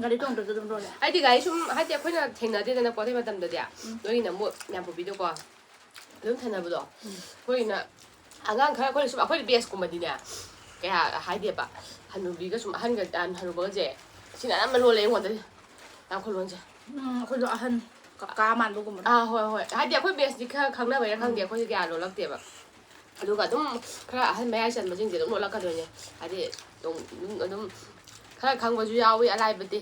ꯒꯥꯔꯤ ꯇꯣꯡꯗ꯭ꯔꯁꯨ ꯑꯗꯨꯝ ꯂꯣꯜꯂꯦ꯫ ꯍꯥꯏꯗꯤ ꯒꯥꯔꯤ ꯁꯨꯝ, ꯍꯥꯏꯗꯤ ꯑꯩꯈꯣꯏꯅ ꯊꯦꯡꯅꯗꯦꯗꯅꯀꯣ ꯑꯗꯨꯏ ꯃꯇꯝꯗꯗꯤ, ꯎꯝ꯫ ꯅꯣꯏꯒꯤꯅ ꯑꯃꯨꯛ ꯌꯥꯝ ꯄꯨꯕꯤꯗꯣꯀꯣ꯫ ꯑꯗꯨꯝ ꯊꯦꯡꯅꯕꯗꯣ꯫ ꯎꯝ꯫ ꯑꯩꯈꯣꯏꯅ ꯑꯉꯥꯡ ꯈꯔ, ꯑꯩꯈꯣꯏ ꯁꯨꯝ, ꯑꯩꯈꯣꯏ ꯕꯦꯁꯀꯨꯝꯕꯗꯤꯅꯦ, ꯀꯌꯥ ꯍꯥꯏꯗꯦꯕ꯫ ꯍꯅꯨꯕꯤꯒ ꯁꯨꯝ ꯑꯍꯟꯒ, ꯍꯅꯨꯕꯒꯁꯦ, ꯁꯤꯅ ꯑꯅꯝꯕ ꯂꯣꯜꯂꯦ ꯑꯩꯉꯣꯟꯗꯗꯤ, ꯇꯥꯡꯈꯨꯜ ꯂꯣꯟꯁꯦ꯫ ꯎꯝ, ꯑꯩꯈꯣꯏꯁꯨ ꯑꯍꯟ ꯀꯀꯥ ꯃꯥꯟꯕꯒꯨꯝꯕꯗꯣ꯫ ꯑꯥ, ꯍꯣꯏ, ꯍꯣꯏ꯫ ꯍꯥꯏꯗꯤ ꯑꯩꯈꯣꯏ ꯕꯦꯁꯇꯤ ꯈꯔ ꯈꯪꯅꯕꯩꯔꯥ ꯈꯪꯗꯦ, ꯎꯝ꯫ ꯑꯩꯈꯣꯏꯁꯦ ꯀꯌꯥ ꯂꯣꯜꯂꯛꯇꯦꯕ꯫ ꯑꯗꯨꯒ ꯑꯗꯨꯝ ꯈꯔ ꯑꯍꯟ ꯃꯌꯥꯏ ꯆꯟꯕꯁꯤꯡꯁꯦ ꯑꯗꯨꯝ ꯂꯣꯜꯂꯛꯀꯗꯣꯏꯅꯦ꯫ ꯍꯥꯏꯗꯤ ꯑꯗꯨꯝ, ꯑꯗꯨꯝ, ꯑꯗꯨꯝ ꯈꯔ ꯈꯪꯕꯁꯨ ꯌꯥꯎꯋꯤ, ꯑꯂꯥꯏꯕꯗꯤ꯫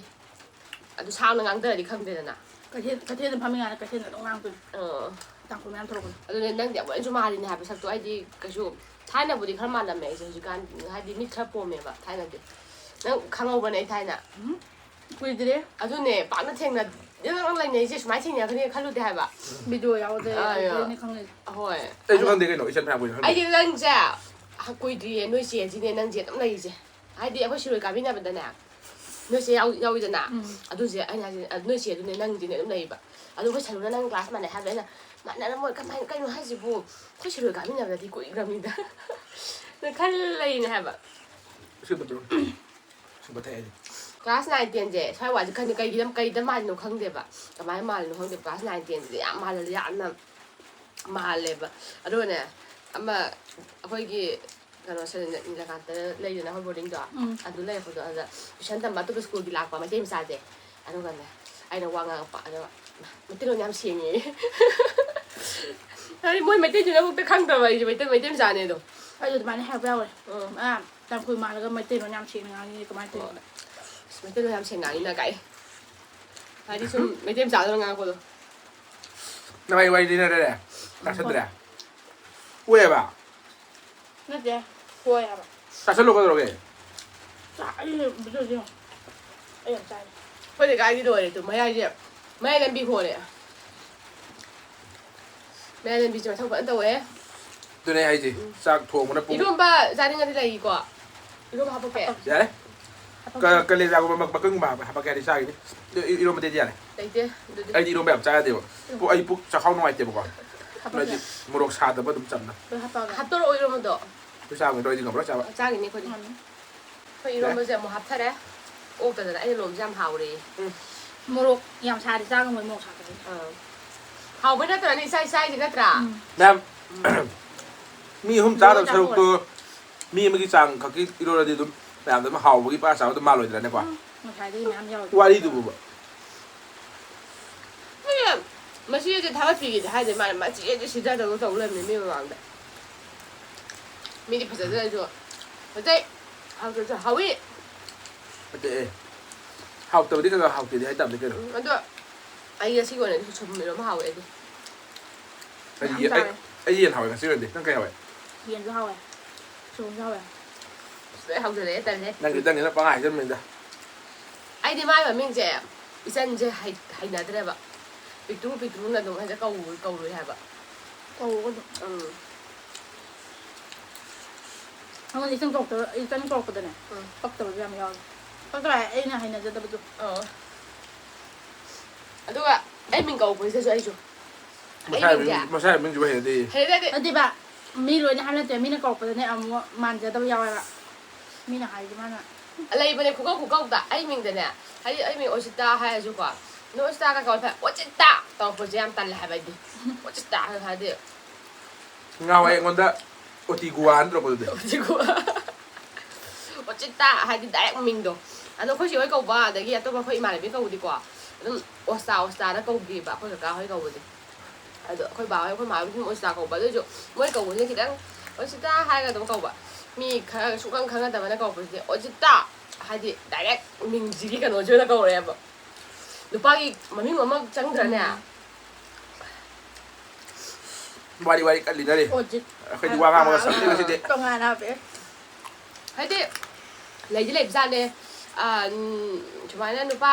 ꯑꯗꯨ ꯁꯥꯡꯅ ꯉꯥꯡꯊꯔꯗꯤ ꯈꯪꯗꯦꯗꯅ꯫ ꯀꯩꯊꯦꯜ, ꯀꯩꯊꯦꯜꯗ ꯐꯝꯃꯤꯉꯥꯏꯗ ꯀꯩꯊꯦꯜꯗ ꯑꯗꯨꯝ ꯉꯥꯡꯗꯣꯏꯅꯤ꯫ ꯑꯥ꯫ ꯇꯥꯡꯈꯨꯜ ꯃꯌꯥꯝ ꯊꯣꯛꯂꯛꯄꯗꯣ꯫ ꯑꯗꯨꯅꯦ ꯅꯪꯗꯤ ꯑꯃꯨꯛ ꯍꯦꯟꯅꯁꯨ ꯃꯥꯜꯂꯤꯅꯦ ꯍꯥꯏꯕ ꯁꯛꯇꯣ꯫ ꯑꯩꯗꯤ ꯀꯩꯁꯨ ꯊꯥꯏꯅꯕꯨꯗꯤ ꯈꯔ ꯃꯥꯜꯂꯝꯃꯦ ꯑꯩꯁꯦ, ꯍꯧꯖꯤꯛꯀꯥꯟ ꯍꯥꯏꯗꯤ ꯃꯤꯠ ꯈꯔ ꯄꯣꯝꯃꯦꯕ ꯊꯥꯏꯅꯗꯤ꯫ ꯅꯪ ꯈꯪꯍꯧꯕꯅꯦ ꯑꯩ ꯊꯥꯏꯅ꯫ ꯎꯝ꯫ ꯀꯨꯏꯗ꯭ꯔꯤ꯫ ꯑꯗꯨꯅꯦ, ꯄꯥꯛꯅ ꯊꯦꯡꯅ-, ꯅꯪ ꯂꯩꯅꯩꯁꯦ ꯁꯨꯃꯥꯏꯅ ꯊꯦꯡꯅꯈ꯭ꯔꯅꯤ ꯈꯜꯂꯨꯗꯦ ꯍꯥꯏꯕ꯫ ꯚꯤꯗꯤꯑꯣ ꯌꯥꯎꯗꯦ, ꯑꯥ, ꯑꯗꯨꯗꯩꯅꯦ ꯈꯪꯉꯤꯁꯦ꯫ ꯍꯣꯏ꯫ ꯑꯩꯁꯨ ꯑꯗꯣ ꯈꯪꯗꯦ ꯀꯩꯅꯣ, ꯏꯆꯟ ꯐꯥꯅ ꯀꯨꯏꯅ ꯈꯪꯗꯦ꯫ ꯑꯩꯗꯤ ꯅꯪꯁꯦ ꯀꯨꯏꯗ꯭ꯔꯤꯌꯦ, ꯅꯣꯏ ꯆꯦꯁꯤꯅꯦ ꯅꯪꯁꯦ ꯑꯗꯨꯝ ꯂꯩꯔꯤꯁꯦ꯫ ꯍꯥꯏꯗꯤ ꯑꯩꯈꯣꯏ ꯁꯤꯔꯣꯏ ꯀꯥꯕꯤꯅꯕꯗꯅꯦ, ꯅꯣꯏ ꯆꯦ ꯌꯥꯎ-, ꯌꯥꯎꯋꯤꯗꯅ? ꯎꯝ꯫ ꯑꯗꯨꯁꯦ ꯑꯩꯅ ꯍꯥꯏꯁꯦ, ꯑ, ꯅꯣꯏ ꯆꯦ ꯑꯗꯨꯅꯦ ꯅꯪꯗꯤꯅꯦ ꯑꯗꯨꯝ ꯂꯩꯕ꯫ ꯑꯗꯣ ꯑꯩꯈꯣꯏ ꯁꯔꯨꯅ ꯅꯪ ꯀ꯭ꯂꯥꯁ ꯃꯥꯟꯅꯩ ꯍꯥꯏꯕꯗ ꯑꯩꯅ, "ꯃꯥꯟꯅꯔꯝꯃꯣꯏ, ꯀꯃꯥꯏꯅ, ꯀꯩꯅꯣ ꯍꯥꯏꯁꯤꯕꯨ? ꯑꯩꯈꯣꯏ ꯁꯤꯔꯣꯏ ꯀꯥꯃꯤꯟꯅꯕꯗꯗꯤ ꯀꯨꯏꯈ꯭ꯔꯕꯅꯤꯗ꯫" ꯅ ꯈꯜ ꯂꯩꯅꯦ ꯍꯥꯏꯕ꯫ ꯁꯤ ꯑꯝꯇ ꯄꯤꯔꯛꯑꯣ꯫ ꯁꯨꯝꯕ ꯊꯛꯑꯦ ꯑꯩꯗꯤ꯫ ꯀ꯭ꯂꯥꯁ ꯅꯥꯏꯟ ꯇꯦꯟꯁꯦ ꯁ꯭ꯋꯥꯏ ꯋꯥꯁꯦ ꯈꯪꯗꯦ, ꯀꯩꯒꯤꯗ, ꯀꯩꯗ ꯃꯥꯜꯂꯤꯅꯣ ꯈꯪꯗꯦꯕ꯫ ꯀꯃꯥꯏꯅ ꯃꯥꯜꯂꯤꯅꯣ ꯈꯪꯗꯦ, ꯀ꯭ꯂꯥꯁ ꯅꯥꯏꯟ ꯇꯦꯟꯁꯤꯗꯤ ꯌꯥꯝ ꯃꯥꯜꯍꯜꯂꯦ, ꯌꯥꯝꯅ ꯃꯥꯜꯂꯦꯕ꯫ ꯑꯗꯨꯒꯅꯦ, ꯑꯃ ꯑꯩꯈꯣꯏꯒꯤ ꯀꯩꯅꯣꯁꯦ, ꯅꯤꯂꯀꯥꯟꯇ ꯂꯩꯗꯅ ꯑꯩꯈꯣꯏ ꯕꯣꯔꯗꯤꯡꯗꯣ, ꯎꯝ꯫ ꯑꯗꯨ ꯂꯩꯔꯛꯄꯗꯣ, ꯑꯗꯨꯗ ꯇꯨꯏꯁꯟ ꯇꯝꯕ ꯑꯇꯣꯞꯄ ꯁ꯭ꯀꯨꯜꯒꯤ ꯂꯥꯛꯄ ꯃꯩꯇꯩ ꯃꯆꯥꯁꯦ, ꯑꯗꯨꯒꯅꯦ ꯑꯩꯅ ꯋꯥ ꯉꯥꯡꯉꯛꯄ, ꯑꯗꯨꯒ ꯃꯩꯇꯩꯂꯣꯟ ꯌꯥꯝ ꯁꯦꯡꯉꯦ꯫ ꯍꯥꯏꯗꯤ ꯃꯣꯏ ꯃꯩꯇꯩꯗꯨꯅ ꯑꯃꯨꯛꯇ ꯈꯪꯗꯕ, ꯑꯩꯁꯦ ꯃꯩꯇꯩ, ꯃꯩꯇꯩ ꯃꯆꯥꯅꯦ ꯑꯗꯣ꯫ ꯑꯩꯁꯨ ꯑꯗꯨꯃꯥꯏꯅ ꯍꯥꯏꯔꯛꯄ ꯌꯥꯎꯋꯦ꯫ ꯎꯝ꯫ ꯑꯥ, ꯇꯥꯡꯈꯨꯜ ꯃꯥꯜꯂꯒ ꯃꯩꯇꯩꯂꯣꯟ ꯌꯥꯝ ꯁꯦꯡꯅ ꯉꯥꯡꯉꯤ, ꯀꯃꯥꯏꯅ ꯇꯧꯔꯤꯅꯣ? ꯑꯁ, ꯃꯩꯇꯩꯂꯣꯟ ꯌꯥꯝ ꯁꯦꯡꯅ ꯉꯥꯡꯉꯤꯅ ꯀꯥꯏ꯫ ꯍꯥꯏꯗꯤ ꯁꯨꯝ ꯃꯩꯇꯩ ꯃꯆꯥꯗꯧꯅ ꯉꯥꯡꯉꯛꯄꯗꯣ꯫ ꯅꯕꯥꯏ ꯋꯥꯔꯤ ꯂꯤꯅꯔꯦ? ꯇꯥꯁꯟꯗ꯭ꯔꯦ? ꯑꯣꯏꯌꯦꯕ? ꯅꯠꯇꯦ, ꯍꯣꯏ ꯍꯥꯏꯕ꯫ ꯆꯥꯁꯜꯂꯣ ꯀꯩꯗꯧꯔꯒꯦ? ꯆꯥ-, ꯑꯩ ꯕꯤꯗꯤꯑꯣꯁꯦ ꯌꯦꯡꯉꯣ꯫ ꯑꯩ ꯌꯥꯝ ꯆꯥꯏ꯫ ꯑꯩꯈꯣꯏ ꯂꯩꯀꯥꯏꯗꯤ ꯂꯣꯏꯔꯦ ꯇꯨ, ꯃꯌꯥꯏꯁꯦ, ꯃꯌꯥꯏ ꯂꯝꯕꯤ ꯍꯣꯔꯦ꯫ ꯃꯌꯥꯏ ꯂꯝꯕꯤꯁꯦ ꯃꯊꯧ ꯐꯖꯅ ꯇꯧꯋꯦ꯫ ꯑꯗꯨꯅꯦ ꯑꯩ ꯍꯥꯏꯁꯦ, ꯎꯝ꯫ ꯆꯥꯛ ꯊꯣꯡꯕꯅ ꯄꯨꯡ ꯏꯔꯣꯝꯕ ꯆꯥꯅꯤꯡꯉꯗꯤ ꯂꯩꯀꯣ꯫ ꯏꯔꯣꯝꯕ ꯍꯥꯞꯄꯛꯀꯦ? ꯌꯥꯔꯦ꯫ ꯍꯥꯞꯄꯛꯀꯦ꯫ ꯀ-, ꯀꯂꯦꯖꯥꯒꯨꯝꯕ ꯃ-, ꯃꯀꯪꯒꯨꯝꯕ ꯍꯥꯞꯄ-, ꯍꯥꯞꯄꯛꯀꯦ ꯍꯥꯏꯗꯤ ꯆꯥꯈꯤꯅꯤ꯫ ꯑꯗꯨ ꯏ-, ꯏꯔꯣꯝꯕꯗꯩꯗꯤ ꯌꯥꯔꯦ꯫ ꯂꯩꯇꯦ, ꯑꯗꯨꯗꯤ꯫ ꯑꯩꯗꯤ ꯏꯔꯣꯝꯕ ꯌꯥꯝ ꯆꯥ ꯌꯥꯗꯦꯕ꯫ ꯄꯨ-, ꯑꯩ ꯄꯨꯛ ꯆꯈꯥꯎ ꯅꯨꯡꯉꯥꯏꯇꯦꯕꯀꯣ꯫ ꯍꯥꯞꯄꯛꯀꯦ꯫ ꯅꯣꯏꯗꯤ ꯃꯣꯔꯣꯛ ꯁꯥꯗꯕ ꯑꯗꯨꯝ ꯆꯝꯅ꯫ ꯂꯣꯏ ꯍꯥꯞꯄꯛꯑꯒꯦ꯫ ꯍꯥꯞꯇꯣꯔꯛꯑꯣ ꯏꯔꯣꯝꯕꯗꯣ꯫ ꯑꯩꯈꯣꯏ ꯆꯥꯕ ꯅꯠꯇ꯭ꯔꯣ? ꯑꯩꯗꯤ ꯉꯝꯃꯔꯣꯏ ꯆꯥꯕ꯫ ꯆꯥꯈꯤꯅꯤ ꯑꯩꯈꯣꯏꯗꯤ꯫ ꯉꯝꯅꯤ꯫ ꯑꯩꯈꯣꯏ ꯏꯔꯣꯝꯕꯁꯦ ꯑꯃꯨꯛ ꯍꯥꯞꯊꯔꯦ꯫ ꯑꯣꯛꯇꯗꯅ ꯑꯩꯅ ꯂꯣꯝꯕꯁꯦ ꯌꯥꯝ ꯍꯥꯎꯔꯦꯌꯦ꯫ ꯎꯝ꯫ ꯃꯣꯔꯣꯛ ꯌꯥꯝ ꯁꯥꯔꯗꯤ ꯆꯥ ꯉꯝꯃꯣꯏ, ꯃꯣꯔꯣꯛ ꯁꯥꯗ꯭ꯔꯗꯤ꯫ ꯑꯥ꯫ ꯍꯥꯎꯕꯩ ꯅꯠꯇ꯭ꯔꯅꯦ ꯏꯆꯥ ꯏꯆꯥ ꯍꯥꯏꯁꯦ ꯅꯠꯇ꯭ꯔꯥ? ꯎꯝ꯫ ꯃꯌꯥꯝ, ꯃꯤ ꯑꯍꯨꯝ ꯆꯥꯗꯧ ꯁꯔꯨꯛꯇꯣ ꯃꯤ ꯑꯃꯒꯤ ꯆꯥꯡ ꯈꯛꯀꯤ ꯏꯔꯣꯜꯂꯗꯤ ꯑꯗꯨꯝ ꯃꯌꯥꯝꯗ ꯑꯗꯨꯝ ꯍꯥꯎꯕꯒꯤ ꯄꯥ ꯆꯥꯕ ꯑꯗꯨꯝ ꯃꯥꯜꯂꯣꯏꯗ꯭ꯔꯥꯅꯦꯀꯣ? ꯎꯝ, ꯉꯁꯥꯏꯗꯒꯤ ꯃꯌꯥꯝ ꯌꯥꯎꯔꯤ꯫ ꯋꯥꯔꯤꯗꯨꯕꯨꯕ꯫ ꯃꯤ ꯃꯆꯦꯁꯦ ꯊꯥꯒꯠꯄꯤꯒꯦꯗꯤ ꯍꯥꯏꯗꯦ, ꯃꯥꯅ ꯃꯆꯦꯁꯦ ꯁꯤꯗꯗꯧ ꯇꯧ ꯂꯩꯔꯝꯃꯦ ꯃꯤ ꯃꯃꯥꯡꯗ꯫ ꯃꯤꯗꯤ ꯐꯖꯗ꯭ꯔꯁꯨ꯫ ꯑꯇꯩ ꯍꯥꯎꯇ꯭ꯔꯁꯨ ꯍꯥꯎꯏ꯫ ꯑꯇꯩ, ꯑꯦ, ꯍꯥꯎꯇꯕꯗꯤ ꯈꯔ ꯈꯔ ꯍꯥꯎꯇꯦꯗꯤ ꯍꯥꯏꯇꯥꯕꯅꯤ ꯀꯩꯅꯣ꯫ ꯎꯝ, ꯑꯗꯣ ꯑꯩ ꯉꯁꯤꯒꯤ ꯑꯣꯏꯅꯗꯤ ꯁꯣꯏꯕꯨꯝ ꯏꯔꯣꯝꯕ ꯍꯥꯎꯋꯦ ꯑꯩꯗꯤ꯫ ꯑꯩꯗꯤ ꯃꯌꯥꯝ ꯌꯦ-, ꯑꯩ, ꯆꯥꯔꯦ꯫ ꯑꯩ ꯌꯦꯟ ꯍꯥꯎꯋꯦ ꯉꯁꯤ ꯑꯣꯏꯅꯗꯤ꯫ ꯅꯪ ꯀꯩ ꯍꯥꯎꯋꯦ? ꯌꯦꯟꯁꯨ ꯍꯥꯎꯋꯦ꯫ ꯁꯣꯏꯕꯨꯝꯁꯨ ꯍꯥꯎꯋꯦ꯫ ꯑꯁ, ꯂꯣꯏ ꯍꯥꯎꯖꯜꯂꯛꯑꯦ, ꯇꯜꯂꯦ꯫ ꯅꯪꯒꯤ, ꯅꯪꯒꯤꯅ ꯄꯪꯍꯥꯏ ꯍꯥꯏꯖꯟꯕꯅꯤꯗ꯫ ꯑꯩꯗꯤ ꯃꯥꯏ ꯃꯃꯤꯡꯁꯦ ꯏꯆꯟꯁꯦ ꯍꯩ-, ꯍꯩꯅꯗ꯭ꯔꯦꯕ꯫ ꯄꯤꯛꯇ꯭ꯔꯨ ꯄꯤꯛꯇ꯭ꯔꯨꯅ ꯑꯗꯨꯝ ꯍꯦꯛꯇ ꯀꯧ-, ꯀꯧꯔꯨꯏ ꯍꯥꯏꯕ꯫ ꯀꯧꯔꯨꯒꯅꯨ꯫ ꯎꯝ꯫ ꯑꯩꯉꯣꯟꯗ ꯏꯆꯟ ꯀꯧꯔꯛꯇ-, ꯏꯆꯟ ꯀꯧꯔꯛꯄꯗꯅꯦ, ꯎꯝ꯫ ꯄꯛꯇꯕꯁꯨ ꯌꯥꯝ ꯌꯥꯎꯋꯦ꯫ ꯄꯛꯇꯕ ꯍꯥꯏ, ꯑꯩꯅ ꯍꯩꯅꯖꯗꯕꯗꯣ꯫ ꯑꯣ꯫ ꯑꯗꯨꯒ ꯑꯩ ꯃꯤꯡ ꯀꯧꯔꯛꯄꯁꯤꯗꯁꯨ ꯑꯩꯁꯨ, ꯑꯩ ꯃꯁꯥꯏ ꯃꯤꯡꯁꯦ ꯃꯤꯡ, ꯃꯁꯥꯏ ꯃꯤꯡꯁꯤꯕꯨ ꯍꯩꯅꯗꯦ꯫ ꯍꯩꯅꯗꯦ꯫ ꯅꯠꯇꯦꯕ, ꯃꯤ ꯂꯣꯏꯅ ꯍꯥꯏꯕ ꯅꯠꯇꯦ, ꯃꯤꯅ ꯀꯧꯔꯛꯄꯗꯅꯦ ꯑꯃꯨꯛ ꯃꯥꯟꯖꯗꯕ ꯌꯥꯎꯋꯦꯕ꯫ ꯃꯤꯅ ꯍꯥꯏꯁꯦ ꯃꯥꯅ ꯂꯩꯕꯅꯦ ꯈꯨꯀꯧ ꯈꯨꯀꯧꯗ꯫ ꯑꯩ ꯃꯤꯡꯗꯅꯦ, ꯍꯥꯏꯗꯤ ꯑꯩ ꯃꯤꯡ ꯑꯣꯁꯤꯇꯥ ꯍꯥꯏꯔꯁꯨꯀꯣ, ꯅꯣꯏ ꯆꯥꯒ ꯀꯧ ꯐꯦ ꯑꯣꯆꯤꯠꯇ ꯇꯧꯔꯛꯄꯁꯦ ꯌꯥꯝ ꯇꯜꯂꯦ ꯍꯥꯏꯕ ꯑꯩꯗꯤ꯫ ꯑꯣꯆꯤꯠꯇ ꯍꯥꯏꯗꯤ ꯉꯥꯎꯋꯦ ꯑꯩꯉꯣꯟꯗ ꯑꯣꯇꯤ ꯒꯨꯋꯥꯅ ꯇꯧꯔꯛꯄꯗꯨꯗꯤ꯫ ꯑꯣꯆꯤꯠꯀꯨ ꯑꯣꯆꯤꯠꯇ ꯍꯥꯏꯗꯤ ꯗꯥꯏꯔꯦꯛ ꯃꯤꯡꯗꯣ꯫ ꯑꯗꯣ ꯑꯩꯈꯣꯏ ꯆꯦ ꯍꯣꯏ ꯀꯧꯕ ꯑꯗꯒꯤ ꯑꯇꯣꯞꯄ ꯑꯩꯈꯣꯏ ꯏꯃꯥꯟꯅꯕꯤ ꯀꯧꯕꯗꯤꯀꯣ ꯑꯗꯨꯝ ꯑꯣꯁꯇꯥ ꯑꯣꯁꯇꯥꯅ ꯀꯧꯈꯤꯕ ꯑꯩꯈꯣꯏ ꯀꯀꯥ ꯍꯣꯏ ꯀꯧꯕꯗꯤ꯫ ꯑꯗꯣ ꯑꯩꯈꯣꯏ ꯕꯥ ꯍꯣꯏ ꯑꯩꯈꯣꯏ ꯃꯥ ꯍꯣꯏ ꯑꯗꯨꯝ ꯑꯣꯆꯤꯇꯥ ꯀꯧꯕ ꯑꯗꯨ ꯑꯣꯏꯁꯨ ꯃꯣꯏ ꯀꯧꯕꯁꯤꯅ ꯈꯤꯇꯪ ꯑꯣꯆꯤꯇꯥ ꯍꯥꯏꯔꯒ ꯑꯗꯨꯝ ꯀꯧꯕ꯫ ꯃꯤ ꯈꯔ ꯁꯨꯛꯈꯪ ꯈꯪꯅꯗꯕꯅ ꯀꯧꯔꯛꯄꯁꯤꯗꯤ ꯑꯣꯆꯤꯇꯥ ꯍꯥꯏꯗꯤ ꯗꯥꯏꯔꯦꯛ ꯃꯤꯡꯁꯤꯒꯤ ꯀꯩꯅꯣꯁꯤ ꯑꯣꯏꯅ ꯀꯧꯔꯛꯑꯦꯕ꯫ ꯅꯨꯄꯥꯒꯤ ꯃꯃꯤꯡ ꯑꯃ ꯆꯪꯗ꯭ꯔꯅꯦ꯫ ꯋꯥꯔꯤ ꯋꯥꯔꯤ ꯀꯜꯂꯤꯅꯔꯤ꯫ ꯑꯣꯖꯤꯠ ꯑꯩꯈꯣꯏꯗꯤ ꯋꯥ ꯉꯥꯡꯕꯒ ꯁꯪꯗꯦ ꯉꯁꯤꯗꯤ꯫ ꯇꯣꯉꯥꯟꯅ ꯍꯥꯞꯄꯦ꯫ ꯍꯥꯏꯗꯤ ꯂꯩꯗꯤ ꯂꯩꯕꯖꯥꯠꯅꯦ꯫ ꯑꯥ, ꯎꯝ, ꯁꯨꯃꯥꯏꯅ ꯅꯨꯄꯥ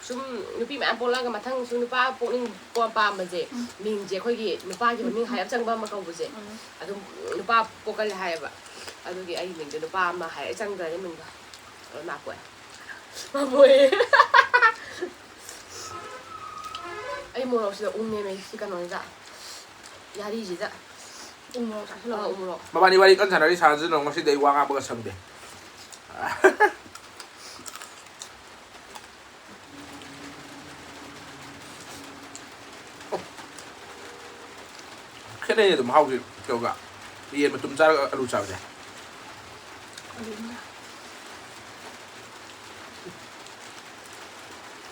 ꯁꯨꯝ ꯅꯨꯄꯤ ꯃꯌꯥꯝ ꯄꯣꯛꯂꯛꯑꯒ ꯃꯊꯪ ꯁꯨꯝ ꯅꯨꯄꯥ ꯄꯣꯛꯅꯤꯡꯕ ꯄꯥꯝꯕꯁꯦ ꯃꯤꯡꯁꯦ ꯑꯩꯈꯣꯏꯒꯤ ꯅꯨꯄꯥꯒꯤ ꯃꯃꯤꯡ ꯍꯥꯏꯔꯞ ꯆꯪꯕ ꯑꯃ ꯀꯧꯕꯁꯦ ꯑꯗꯨꯝ ꯅꯨꯄꯥ ꯄꯣꯛꯀꯜꯂꯦ ꯍꯥꯏꯌꯦꯕ꯫ ꯑꯗꯨꯒꯤ ꯑꯩꯒꯤ ꯃꯤꯡꯗꯣ ꯅꯨꯄꯥ ꯑꯃ ꯍꯥꯏꯔꯞ ꯆꯪꯗ꯭ꯔꯗꯤ ꯃꯤꯡꯗꯣ ꯑꯗꯨ ꯃꯥ ꯄꯣꯛꯑꯦ꯫ ꯃꯥ ꯄꯣꯛꯑꯦ꯫ ꯑꯩ ꯃꯣꯔꯣꯛꯁꯤꯗ ꯎꯪꯉꯦꯃꯦ ꯁꯤ ꯀꯩꯅꯣꯁꯤꯗ ꯌꯥꯔꯤꯁꯤꯗ꯫ ꯎꯃꯣꯔꯣꯛ ꯑ, ꯆꯥꯁꯤꯜꯂꯛꯑꯣ꯫ ꯎꯃꯣꯔꯣꯛ꯫ ꯃꯕꯥꯅꯤ ꯋꯥꯔꯤ ꯀꯟꯅ ꯁꯥꯟꯅꯔꯤ ꯁꯥꯟꯅꯁꯤꯅꯣ ꯉꯁꯤꯗꯤ ꯑꯩ ꯋꯥ ꯉꯥꯡꯕꯒ ꯁꯪꯗꯦ꯫ ꯈꯦꯠꯅꯩ ꯑꯗꯨꯝ ꯃꯍꯥꯎꯁꯦ ꯀꯩꯅꯣꯒ ꯌꯦꯟ ꯃꯇꯨꯝ ꯆꯥꯔꯒ ꯑꯂꯨ ꯆꯥꯕꯁꯦ꯫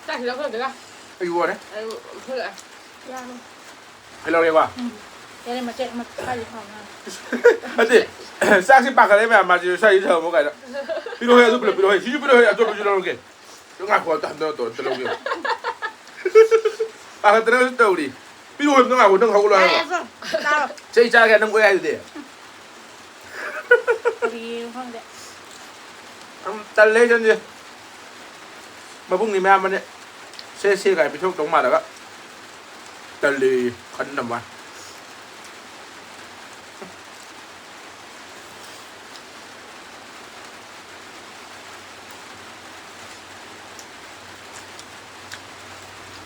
ꯆꯥꯛꯁꯤ ꯂꯧꯈꯠꯂꯛꯇꯦꯒ꯫ ꯑꯩ ꯋꯥꯔꯦ꯫ ꯑꯩ ꯐꯨꯜꯂꯛꯑꯦ꯫ ꯌꯥꯔꯣꯏ꯫ ꯀꯩꯗꯧꯔꯦꯕ? ꯌꯥꯔꯦ ꯃꯆꯦꯠ ꯑꯃ ꯈꯥꯏꯗꯤ ꯐꯥꯎꯅ꯫ ꯅꯠꯇꯦ ꯆꯥꯛꯁꯤ ꯄꯥꯈꯠꯂꯦ ꯃꯌꯥꯝ ꯃꯥꯁꯤ ꯁ꯭ꯋꯥꯏꯗ ꯊꯝꯃꯣ ꯀꯥꯏꯅ꯫ ꯄꯤꯔꯛꯑꯣꯍꯦ ꯑꯗꯨ ꯄꯨꯂꯞ ꯄꯤꯔꯛꯑꯣꯍꯦ ꯁꯤꯁꯨ ꯄꯤꯔꯛꯑꯣꯍꯦ ꯑꯇꯣꯞꯄꯁꯨ ꯂꯧꯔꯒꯦ꯫ ꯉꯥꯏꯈꯣ ꯑꯝꯇ ꯍꯟꯊꯔꯣ ꯇꯧꯔ ꯑꯝꯇ ꯂꯧꯒꯦ꯫ ꯄꯥꯈꯠꯇꯅ ꯇꯧꯔꯤ꯫ ꯄꯤꯔꯛꯑꯣ ꯑꯝꯇ ꯉꯥꯏꯈꯣ ꯅꯪ ꯍꯧꯒꯠꯂꯣ ꯍꯥꯏꯔꯒ꯫ ꯌꯥꯔꯦ ꯆꯣ꯫ ꯆꯥꯔꯣ꯫ ꯆꯩ ꯆꯥꯒꯦ ꯅꯪ ꯑꯣꯏ ꯍꯥꯏꯗꯨꯗꯤ꯫ ꯀꯔꯤꯅꯣ ꯈꯪꯗꯦ꯫ ꯌꯥꯝ ꯇꯜꯂꯦ ꯏꯆꯟꯁꯦ꯫ ꯃꯕꯨꯡꯅꯤ ꯃꯌꯥꯝꯕꯅꯦ꯫ ꯁꯦ ꯁꯦ ꯀꯥꯏ ꯄꯤꯊꯣꯛꯇꯧ ꯃꯥꯜꯂꯒ꯫ ꯇꯜꯂꯦꯌꯦ ꯈꯟꯅ ꯃꯥ꯫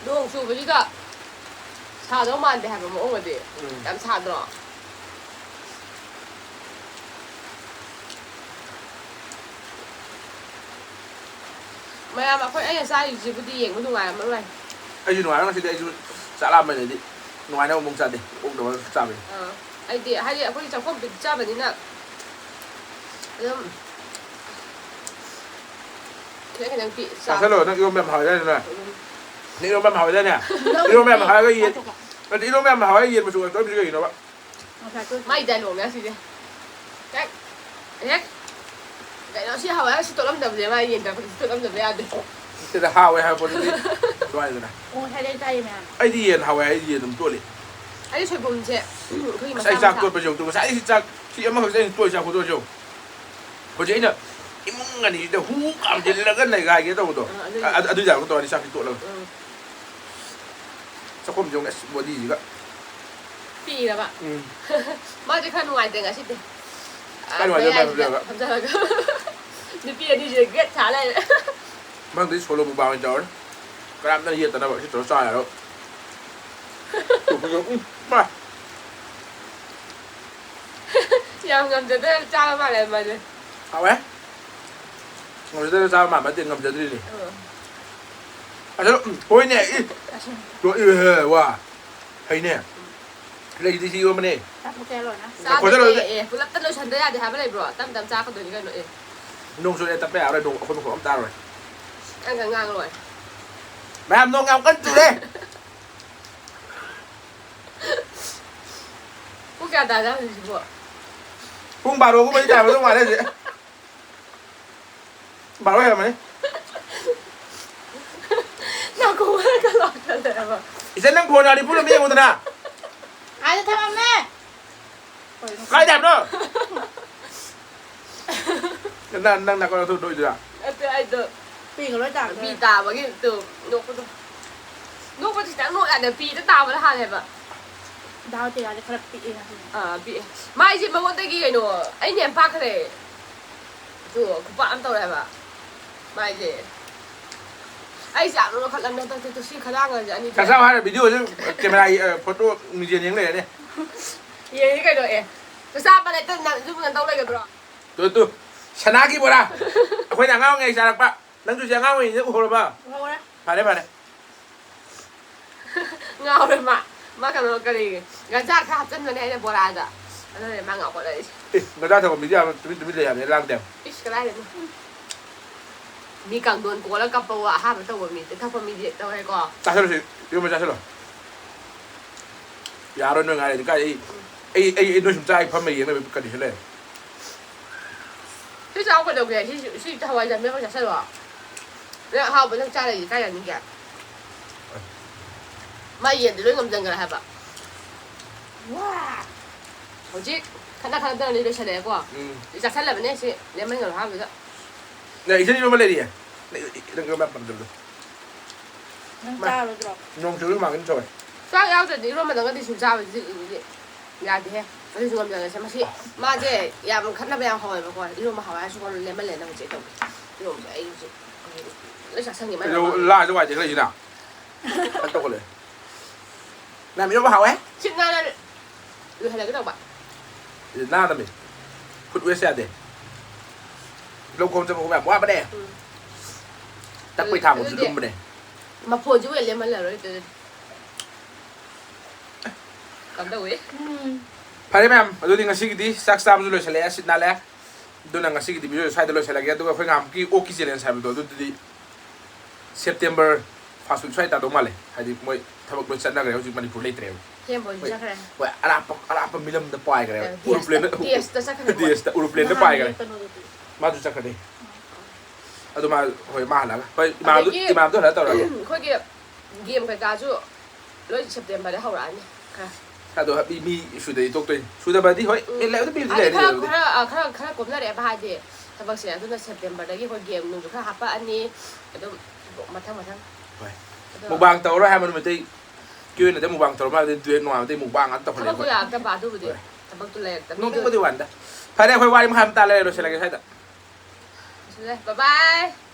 ꯅꯣꯡ ꯆꯨꯕꯁꯤꯗ ꯁꯥꯗꯧ ꯃꯥꯟꯗꯦ ꯍꯥꯏꯕ ꯃꯑꯣꯡꯒꯗꯤ꯫ ꯎꯝ꯫ ꯌꯥꯝ ꯁꯥꯗ꯭ꯔꯣ? ꯃꯌꯥꯝ ꯑꯩꯈꯣꯏ ꯑꯩꯅ ꯆꯥꯔꯤꯁꯤꯕꯨꯗꯤ ꯌꯦꯡꯕ ꯅꯨꯡꯉꯥꯏꯔꯝꯃꯔꯣꯏ꯫ ꯑꯩꯁꯨ ꯅꯨꯡꯉꯥꯏꯔꯣ ꯉꯁꯤꯗꯤ꯫ ꯑꯩꯁꯨ ꯆꯥꯛ ꯂꯥꯝꯕꯅꯗꯤ ꯅꯨꯡꯉꯥꯏꯅꯕ ꯃꯑꯣꯡ ꯆꯥꯗꯦ꯫ ꯑꯣꯛꯅꯕ ꯆꯥꯕꯅꯤ꯫ ꯑꯥ, ꯑꯩꯗꯤ ꯍꯥꯏꯗꯤ ꯑꯩꯈꯣꯏ ꯆꯥꯛꯈꯣꯝ ꯄꯤꯛ ꯆꯥꯕꯅꯤꯅ ꯑꯗꯨꯝ ꯈꯤꯇꯪ ꯈꯤꯇꯪ ꯄꯤ ꯆꯥ ꯆꯥꯁꯜꯂꯣ꯫ ꯅꯪ ꯏꯔꯣꯝꯕ ꯌꯥꯝ ꯍꯥꯎꯋꯦ ꯍꯥꯏꯗꯥꯏꯅꯦ? ꯑꯗꯨꯝ ꯅꯪ ꯏꯔꯣꯝꯕ ꯌꯥꯝ ꯍꯥꯎꯋꯦ ꯍꯥꯏꯗꯥꯏꯅꯦ? ꯏꯔꯣꯝꯕ ꯌꯥꯝ ꯍꯥꯎꯋꯦ ꯌꯦꯟ ꯃꯆꯨ ꯑꯣꯏꯅ ꯇꯧꯔꯝꯃꯤꯁꯦ ꯀꯩꯒꯤꯅꯣꯕ? ꯃꯥꯏ ꯗꯥꯏꯂꯣꯛꯅꯦ ꯑꯁꯤꯁꯦ꯫ ꯍꯦꯛ ꯍꯦꯛ ꯀꯩꯅꯣ ꯁꯤ ꯍꯥꯎꯋꯦ ꯍꯥꯏꯔ ꯁꯤ ꯇꯣꯠꯂꯝꯗꯕꯁꯦ ꯃꯥ ꯌꯦꯟ ꯀꯥꯡꯁꯣꯏꯁꯤ ꯇꯣꯠꯂꯝꯗꯕ ꯌꯥꯗꯦ꯫ ꯁꯤꯗ ꯍꯥꯎꯋꯦ ꯍꯥꯏꯕ ꯄꯣꯠꯇꯨꯗꯤ ꯅꯨꯡꯉꯥꯏꯗꯅ꯫ ꯑꯣ ꯉꯁꯥꯏꯗꯩ ꯆꯥꯏꯃꯦ꯫ ꯑꯩꯗꯤ ꯌꯦꯟ ꯍꯥꯎꯋꯦ ꯍꯥꯏ ꯌꯦꯟ ꯑꯗꯨꯝ ꯇꯣꯠꯂꯤ꯫ ꯑꯩ ꯁꯣꯏꯕꯨꯝꯁꯦ ꯑꯩꯈꯣꯏꯒꯤ ꯑꯁ ꯃꯆꯥ ꯑꯩ ꯆꯥꯛ ꯃꯆꯥ꯫ ꯇꯣꯠꯄꯁꯦ ꯑꯃꯨꯛꯇ ꯉꯁꯥꯏ ꯑꯩ ꯆꯥꯛ ꯁꯤ ꯑꯃꯈꯛꯇ ꯑꯩꯅ ꯇꯣꯠꯂꯤ꯫ ꯆꯥꯛ ꯈꯨꯇꯣꯠꯁꯦ ꯌꯦꯡꯉꯨ꯫ ꯍꯧꯖꯤꯛ ꯑꯩꯅ ꯏꯃꯨꯡ ꯑꯅꯤꯁꯤꯗ ꯍꯨ ꯀꯥꯝꯁꯤꯜꯂꯒ ꯅꯩꯒꯥꯏꯒꯦ ꯇꯧꯕꯗꯣ꯫ ꯑꯥ, ꯑꯗꯨꯏ ꯑ-, ꯑꯗꯨ- ꯑꯗꯨꯏ ꯇꯥꯏꯞꯇ ꯇꯧꯔꯅꯤ ꯆꯥꯛꯁꯤ ꯇꯣꯠꯂꯒ꯫ ꯎꯝ꯫ ꯆꯥꯛꯈꯨꯝꯁꯦ ꯌꯦꯡꯉꯨ ꯑꯁ ꯕꯣꯗꯤꯁꯤꯒ꯫ ꯄꯤꯔꯕ꯫ ꯎꯝ꯫ ꯃꯥꯁꯦ ꯈꯔ ꯅꯨꯡꯉꯥꯏꯇꯦ ꯉꯁꯤꯗꯤ꯫ ꯀꯥꯏ ꯅꯨꯡꯉꯥꯏꯇꯦ ꯃꯌꯥꯏꯁꯤꯗ ꯃꯌꯥꯝ ꯐꯝꯖꯜꯂꯒ꯫ ꯅꯨꯄꯤ ꯑꯅꯤꯁꯦ ꯒ꯭ꯔꯦꯠ ꯁꯥ ꯂꯩꯔꯦ꯫ ꯃꯊꯪꯗꯤ ꯁꯣꯂꯣ ꯃꯨꯛꯕꯥꯡ ꯑꯣꯏꯅ ꯇꯧꯔꯅꯤ꯫ ꯀꯅꯥꯝꯇꯅ ꯌꯦꯠꯇꯅꯕ ꯁꯤ ꯇꯧꯔ ꯆꯥ ꯌꯥꯔꯣꯏ꯫ ꯎꯝ, ꯃꯥ꯫ ꯌꯥꯝ ꯉꯝꯖꯗꯅ ꯆꯥꯕ ꯃꯥꯜꯂꯦ ꯃꯥꯁꯦ꯫ ꯍꯥꯎꯋꯦ꯫ ꯉꯝꯖꯗꯅ ꯆꯥꯕ ꯃꯥꯟꯕ ꯅꯠꯇꯦ, ꯉꯝꯖꯗ꯭ꯔꯤꯅꯦ꯫ ꯑꯥ꯫ ꯑꯗꯣ, ꯎꯝ, ꯍꯣꯏꯅꯦ, ꯏ꯫ ꯇꯣꯛꯏꯍꯦ, ꯋꯥ꯫ ꯐꯩꯅꯦ꯫ ꯂꯩꯗꯤ ꯁꯤ ꯌꯣꯟꯕꯅꯦ꯫ ꯈꯣꯠꯆꯜꯂꯣ꯫ ꯆꯥꯗꯣꯏꯅꯦ꯫ ꯑꯦ, ꯄꯨꯂꯞꯇ ꯂꯣꯏꯁꯟꯗ ꯌꯥꯗꯦ ꯍꯥꯏꯕ ꯂꯩꯕ꯭ꯔꯣ? ꯇꯞ ꯇꯞ ꯆꯥꯀꯗꯣꯏꯅꯤ ꯀꯩꯅꯣ꯫ ꯑꯦ꯫ ꯅꯣꯡ ꯆꯨꯔꯛꯑꯦ, ꯇꯞꯄ ꯌꯥꯔꯣꯏ, ꯅꯣꯡ ꯑꯩꯈꯣꯏ ꯃꯈꯣꯟ ꯑꯃ ꯇꯥꯔꯣꯏ꯫ ꯅꯪꯒ ꯉꯥꯡ ꯂꯣꯏꯔꯦ꯫ ꯃꯌꯥꯝ ꯅꯣꯡ ꯌꯥꯝ ꯀꯟꯅ ꯆꯨꯔꯦ꯫ ꯄꯨꯡ ꯀꯌꯥ ꯇꯥꯖꯥꯠꯅꯣ ꯍꯧꯖꯤꯛꯁꯤꯕꯣ? ꯄꯨꯡ ꯕꯥꯔꯣꯒꯨꯝꯕꯗꯤ ꯇꯥꯔꯝꯃꯗꯧ ꯃꯥꯜꯂꯦ ꯍꯧꯖꯤꯛ꯫ ꯕꯥꯔꯣ ꯍꯦꯜꯂꯝꯃꯅꯤ꯫ ꯅꯥꯀꯣꯡ ꯃꯅꯥꯛꯇ ꯂꯥꯎꯁꯜꯂꯛꯑꯦꯕ꯫ ꯏꯆꯟ, ꯅꯪ ꯐꯣꯟ ꯌꯥꯔꯗꯤ ꯄꯨꯟꯅ ꯑꯝꯇ ꯌꯦꯡꯉꯨꯗꯅ꯫ ꯑꯥꯗ ꯊꯝꯃꯝꯃꯦ꯫ ꯀꯥꯏꯗ ꯍꯥꯏꯕꯅꯣ? ꯅꯪ, ꯅꯪ ꯅꯥꯀꯣꯡ ꯅꯥꯊꯨ ꯅꯣꯛꯏꯗꯨꯔꯥ? ꯅꯠꯇꯦ, ꯑꯩꯗꯣ ꯄꯤꯒ ꯂꯣꯏ ꯇꯥꯕꯗꯣ꯫ ꯄꯤ ꯇꯥꯕꯒꯤ ꯇꯨ ꯅꯣꯛꯄꯗꯣ꯫ ꯅꯣꯛꯄꯗꯤ ꯈꯤꯇꯪ ꯅꯣꯛ ꯌꯥꯗꯦ, ꯄꯤꯗ ꯇꯥꯕꯅ ꯍꯥꯜꯂꯦꯕ꯫ ꯗꯥ ꯇꯦꯔꯥꯗꯤ ꯈꯔ ꯄꯤꯛꯑꯦ ꯉꯁꯤꯗꯤ꯫ ꯑꯥ, ꯄꯤꯛꯑꯦ꯫ ꯃꯥꯏꯁꯦ ꯃꯉꯣꯟꯗꯒꯤ ꯀꯩꯅꯣ, ꯑꯩꯅ ꯍꯦꯟꯅ ꯄꯥꯛꯈ꯭ꯔꯦ꯫ ꯑꯗꯨ ꯈꯨꯄꯥꯛ ꯑꯃ ꯇꯧꯔꯦ ꯍꯥꯏꯕ꯫ ꯃꯥꯏꯁꯦ꯫ ꯑꯩꯁꯦ ꯌꯥꯝ ꯅꯣꯛꯈꯠꯂꯝꯅꯦ ꯍꯟꯗꯛꯇꯤ, ꯇꯨ ꯁꯤ ꯈꯗꯥꯡꯒꯁꯦ ꯑꯅꯤꯁꯦ꯫ ꯆꯥꯛ ꯆꯥꯕ ꯍꯥꯏꯔ ꯚꯤꯗꯤꯑꯣꯁꯦ ꯀꯦꯃꯦꯔꯥꯒꯤ, ꯑ, ꯐꯣꯇꯣ ꯃꯤꯡꯁꯦꯟ ꯌꯦꯡ ꯂꯩꯔꯅꯤ꯫ ꯌꯦꯡꯉꯤ ꯀꯩꯅꯣ, ꯑꯦ꯫ ꯆꯥꯛ ꯆꯥꯕ ꯅꯠꯇꯦ, ꯅꯪ ꯑꯗꯨꯝ ꯀꯩꯅꯣ ꯇꯧ ꯂꯩꯒꯗ꯭ꯔꯣ? Two, two. ꯁꯅꯥꯒꯤ ꯕꯣꯔꯥ꯫ ꯑꯩꯈꯣꯏꯅ ꯑꯉꯥꯡ ꯑꯣꯏꯔꯤꯉꯩ ꯆꯥꯔꯛꯄ꯫ ꯅꯪꯁꯨ ꯍꯧꯖꯤꯛ ꯑꯉꯥꯡ ꯑꯣꯏꯔꯤꯉꯩꯗ ꯎꯍꯧꯔꯕ? ꯎꯍꯧꯔꯦ꯫ ꯐꯔꯦ, ꯐꯔꯦ꯫ ꯉꯥꯎꯔꯦ ꯃꯥ꯫ ꯃꯥ ꯀꯩꯅꯣ, ꯀꯔꯤ, ꯒꯟꯖꯥ ꯈꯔ ꯍꯥꯞꯆꯤꯟꯕꯅꯦ ꯑꯩꯅ ꯕꯣꯔꯥꯗ꯫ ꯑꯗꯨꯅꯦ ꯃꯥ ꯉꯥꯎꯈꯠꯂꯛꯏꯁꯦ꯫ ꯑꯦ, ꯒꯟꯖꯥ ꯊꯛꯄ ꯃꯤꯗꯤ ꯌꯥꯝ ꯇꯨꯃꯤꯟ ꯇꯨꯃꯤꯟ ꯂꯩ ꯍꯥꯏꯕꯅꯦ, ꯂꯥꯡꯗꯦ꯫ ꯏꯁ, ꯀꯗꯥꯏꯗꯩꯅꯣ? ꯃꯤ ꯀꯥꯡꯊꯣꯟ ꯀꯣꯜꯂ ꯀꯞꯄ ꯋꯥ ꯑꯍꯥꯟꯕ ꯇꯧꯕ ꯃꯤꯗꯤ, ꯊꯛꯄ ꯃꯤꯗꯤ ꯇꯧꯔꯦꯀꯣ꯫ ꯆꯥꯁꯤꯜꯂꯨꯁꯤ, ꯏꯔꯣꯝꯕ ꯆꯥꯁꯤꯜꯂꯣ꯫ ꯌꯥꯔꯣꯏ, ꯅꯣꯏ ꯉꯥꯏꯔꯗꯤ ꯀꯥꯏ? ꯑꯩ, ꯑꯩ, ꯑꯩ, ꯑꯩ ꯅꯣꯏ ꯁꯨꯝ ꯆꯥ ꯑꯩ ꯐꯝꯃ ꯌꯦꯡ ꯂꯩꯕ ꯀꯟꯗꯤꯁꯟ ꯂꯩꯔꯦ꯫ ꯁꯤ ꯆꯥꯎ ꯀꯩꯗꯧꯒꯦ? ꯁꯤ, ꯁꯤ ꯍꯋꯥꯏꯖꯥꯔ ꯃꯦꯠꯄ ꯆꯥꯁꯤꯜꯂꯣ꯫ ꯅꯪ ꯑꯍꯥꯎꯕ ꯅꯪ ꯆꯥ ꯂꯩꯔꯗꯤ ꯀꯥꯏ ꯌꯥꯅꯤꯡꯒꯦ? ꯃꯥ ꯌꯦꯟꯗꯤ ꯂꯣꯏ ꯉꯝꯖꯟꯈ꯭ꯔꯦ ꯍꯥꯏꯕ꯫ ꯋꯥ! ꯍꯧꯖꯤꯛ ꯈꯠꯅ ꯈꯠꯅꯗꯅꯗꯤ ꯂꯣꯏꯁꯜꯂꯛꯑꯦꯀꯣ꯫ ꯎꯝ꯫ ꯁꯤ ꯆꯥꯁꯜꯂꯕꯅꯦ ꯁꯤ lemon ꯉꯥꯔꯣ ꯍꯥꯞꯄꯗꯨꯗ꯫ ꯅ ꯏꯆꯦ ꯏꯔꯣꯝꯕ ꯂꯩꯔꯤꯌꯦ꯫ ꯅ ꯏ-, ꯏ-, ꯅꯪ ꯏꯔꯣꯝꯕ ꯌꯥꯝ ꯄꯥꯝꯖꯕꯗꯣ꯫ ꯅꯪ ꯃꯥ ꯆꯥꯔꯣꯏꯗ꯭ꯔꯣ? ꯅꯣꯡ ꯆꯨꯕꯒꯤ ꯃꯥꯡꯒꯤꯟ ꯁꯧꯋꯦ꯫ ꯆꯥꯛ ꯌꯥꯎꯗ꯭ꯔꯗꯤ ꯏꯔꯣꯝꯕꯗꯪꯒꯗꯤ ꯁꯨꯝ ꯆꯥꯕꯗꯤ ꯌꯥꯗꯦꯍꯦ꯫ ꯑꯗꯨꯁꯨ ꯉꯝꯖꯔꯁꯦ꯫ ꯃꯁꯤ, ꯃꯥꯁꯦ ꯌꯥꯝ ꯈꯠꯅꯕ ꯌꯥꯝ ꯍꯧꯋꯦꯕꯀꯣ꯫ ꯏꯔꯣꯝꯕ ꯍꯥꯎꯋꯦ ꯍꯥꯏꯔꯁꯨ ꯀꯣꯟꯅ ꯂꯦꯝꯍꯜꯂꯦꯅ ꯍꯧꯖꯤꯛ ꯇꯧꯒꯦ꯫ ꯏꯔꯣꯝꯕꯁꯦ ꯑꯩ ꯍꯧꯖꯤꯛ ꯂꯣꯏ ꯆꯥꯁꯟꯒꯦ ꯃꯥꯏ ꯀꯩꯅꯣ, ꯃꯃꯥꯡꯗ꯫ ꯂꯥꯁꯦ ꯋꯥꯏ ꯇꯩꯈꯠꯂꯛꯏꯁꯤꯅ? ꯀꯩꯅꯣ ꯇꯧꯈꯠꯂꯛꯑꯦ꯫ ꯃꯌꯥꯝ ꯏꯔꯣꯝꯕ ꯍꯥꯎꯋꯦ꯫ ꯁꯤꯠ ꯅꯥꯟꯅ ꯂꯣꯏꯍꯜꯂꯒꯦ ꯇꯧꯕ꯫ ꯁꯤꯗ ꯅꯥꯟꯅꯕꯅꯤ꯫ Food waste ꯌꯥꯗꯦ꯫ ꯂꯧ ꯈꯣꯝ ꯆꯠꯄ ꯈꯣꯠꯄ ꯌꯥꯝ ꯋꯥꯕꯅꯦ꯫ ꯎꯝ꯫ ꯇꯛꯄꯩ ꯊꯥꯡꯕꯁꯨ ꯑꯗꯨꯗꯤ ꯂꯨꯝꯕꯅꯦ꯫ ꯃꯐꯣꯟꯁꯤꯕꯨ ꯂꯦꯝꯍꯜꯂꯔꯣꯏ ꯑꯗꯨꯗꯤ꯫ ꯀꯝꯗꯧꯋꯤ? ꯎꯝ꯫ ꯐꯔꯦ ꯃꯌꯥꯝ, ꯑꯗꯨꯗꯤ ꯉꯁꯤꯒꯤꯗꯤ ꯆꯥꯛ ꯆꯥꯕꯁꯨ ꯂꯣꯏꯁꯤꯜꯂꯛꯑꯦ, ꯁꯤꯠ ꯅꯥꯜꯂꯦ꯫ ꯑꯗꯨꯅ ꯉꯁꯤꯒꯤꯗꯤ video ꯁ꯭ꯋꯥꯏꯗ ꯂꯣꯏꯁꯤꯜꯂꯒꯦ꯫ ꯑꯗꯨꯒ ꯑꯩꯈꯣꯏ ꯉꯍꯥꯟꯃꯨꯛꯀꯤ ꯑꯣꯛꯀꯤ challenge ꯍꯥꯏꯕꯗꯣ, ꯑꯗꯨꯗꯤ September first week ꯁ꯭ꯋꯥꯏ ꯇꯥꯗꯧ ꯃꯥꯜꯂꯦ꯫ ꯍꯥꯏꯗꯤ ꯃꯣꯏ ꯊꯕꯛ ꯂꯣꯏ ꯆꯠꯅꯈ꯭ꯔꯦ, ꯍꯧꯖꯤꯛ ꯃꯅꯤꯄꯨꯔ ꯂꯩꯇ꯭ꯔꯦꯕ꯫ ꯍꯦꯝꯕꯣꯏꯁꯨ ꯍꯣꯏ, ꯆꯠꯈ꯭ꯔꯦ꯫ ꯍꯣꯏ, ꯑꯔꯥꯞꯄ, ꯑꯔꯥꯞꯄ ꯃꯤꯂꯝꯗ ꯄꯥꯏꯈ꯭ꯔꯦꯕ꯫ ꯑꯦ, ꯗꯦꯁꯇ, ꯑꯦꯔꯣꯄ꯭ꯂꯦꯟꯗ, ꯗꯦꯁꯇ ꯆꯠꯈ꯭ꯔꯦꯀꯣ꯫ ꯗꯦꯁꯇ, ꯑꯦꯔꯣꯄ꯭ꯂꯦꯟꯗ ꯅꯍꯥꯟ ꯄꯥꯏꯈ꯭ꯔꯦ꯫ ꯀꯩꯅꯣꯗꯨꯗꯤ꯫ ꯃꯥꯁꯨ ꯆꯠꯈ꯭ꯔꯅꯤ꯫ ꯑꯗꯨ ꯃꯥ, ꯍꯣꯏ, ꯃꯥ ꯍꯜꯂꯛꯑꯒ꯫ ꯍꯣꯏ, ꯏꯃꯥꯗꯨ, ꯑꯗꯒꯤ ꯏꯃꯥꯗꯨ ꯍꯜꯂꯛꯑ ꯇꯧꯔꯒꯦ꯫ ꯑꯩꯈꯣꯏꯒꯤ game ꯀꯩꯀꯥꯁꯨ ꯂꯣꯏ September ꯗ ꯍꯧꯔꯛꯑꯅꯤ ꯈꯔ꯫ ꯑꯗꯣ ꯃꯤ, ꯃꯤ ꯁꯨꯗꯗꯤ ꯇꯣꯛꯇꯣꯏꯅꯤ꯫ ꯁꯨꯗꯕꯗꯤ ꯍꯣꯏ, ꯎꯝ꯫ ꯃꯤ ꯂꯩ-, ꯑꯗꯨ ꯃꯤꯕꯨꯗꯤ ꯍꯥꯏꯗꯤ ꯂꯩꯔꯅꯤ ꯈꯔ, ꯑꯗꯨꯕꯨꯗꯤ꯫ ꯈꯔ, ꯑ, ꯈꯔ, ꯈꯔ ꯀꯣꯝꯅꯔꯛꯑꯦꯕ ꯍꯥꯏꯗꯤ ꯊꯕꯛꯁꯦ꯫ ꯑꯗꯨꯅ September ꯗꯒꯤ ꯑꯩꯈꯣꯏ game ꯅꯨꯡꯁꯨ ꯈꯔ ꯍꯥꯞꯄꯛꯑꯅꯤ꯫ ꯑꯗꯨꯝ ꯃꯊꯪ ꯃꯊꯪ꯫ ꯍꯣꯏ꯫ ꯑꯗꯣ mukbang ꯇꯧꯔꯣꯏ ꯍꯥꯏꯕ ꯅꯨꯃꯤꯠꯇꯩ ꯀ꯭ꯌꯨ ꯑꯦꯟ ꯑꯦꯗ mukbang ꯇꯧꯔꯝꯃꯦ, ꯑꯗꯨꯗꯤ ꯇꯨꯌꯦꯜꯞ ꯅꯣꯡꯉꯥꯟꯕꯗꯩ mukbang ꯉꯥꯛꯇ ꯇꯧꯈꯠꯂꯛꯑꯦ ꯊꯕꯛꯇꯨ ꯑꯩꯈꯣꯏ꯫ ꯌꯥꯔꯛꯇꯕ ꯑꯗꯨꯕꯨꯗꯤ꯫ ꯍꯣꯏ꯫ ꯊꯕꯛꯇꯨ ꯂꯩꯔꯛꯇꯕꯅꯤ꯫ ꯅꯣꯛꯅꯤꯡꯕꯗꯤ ꯋꯥꯅꯤꯗ꯫ ꯐꯔꯦ, ꯑꯩꯈꯣꯏ ꯋꯥꯔꯤ ꯃꯈꯥ ꯑꯃ ꯇꯥ ꯂꯩꯔꯦ, ꯂꯣꯏꯁꯤꯜꯂꯒꯦ ꯁ꯭ꯋꯥꯏꯗ꯫ ꯂꯣꯏꯁꯤꯜꯂꯦ꯫ Bye bye꯫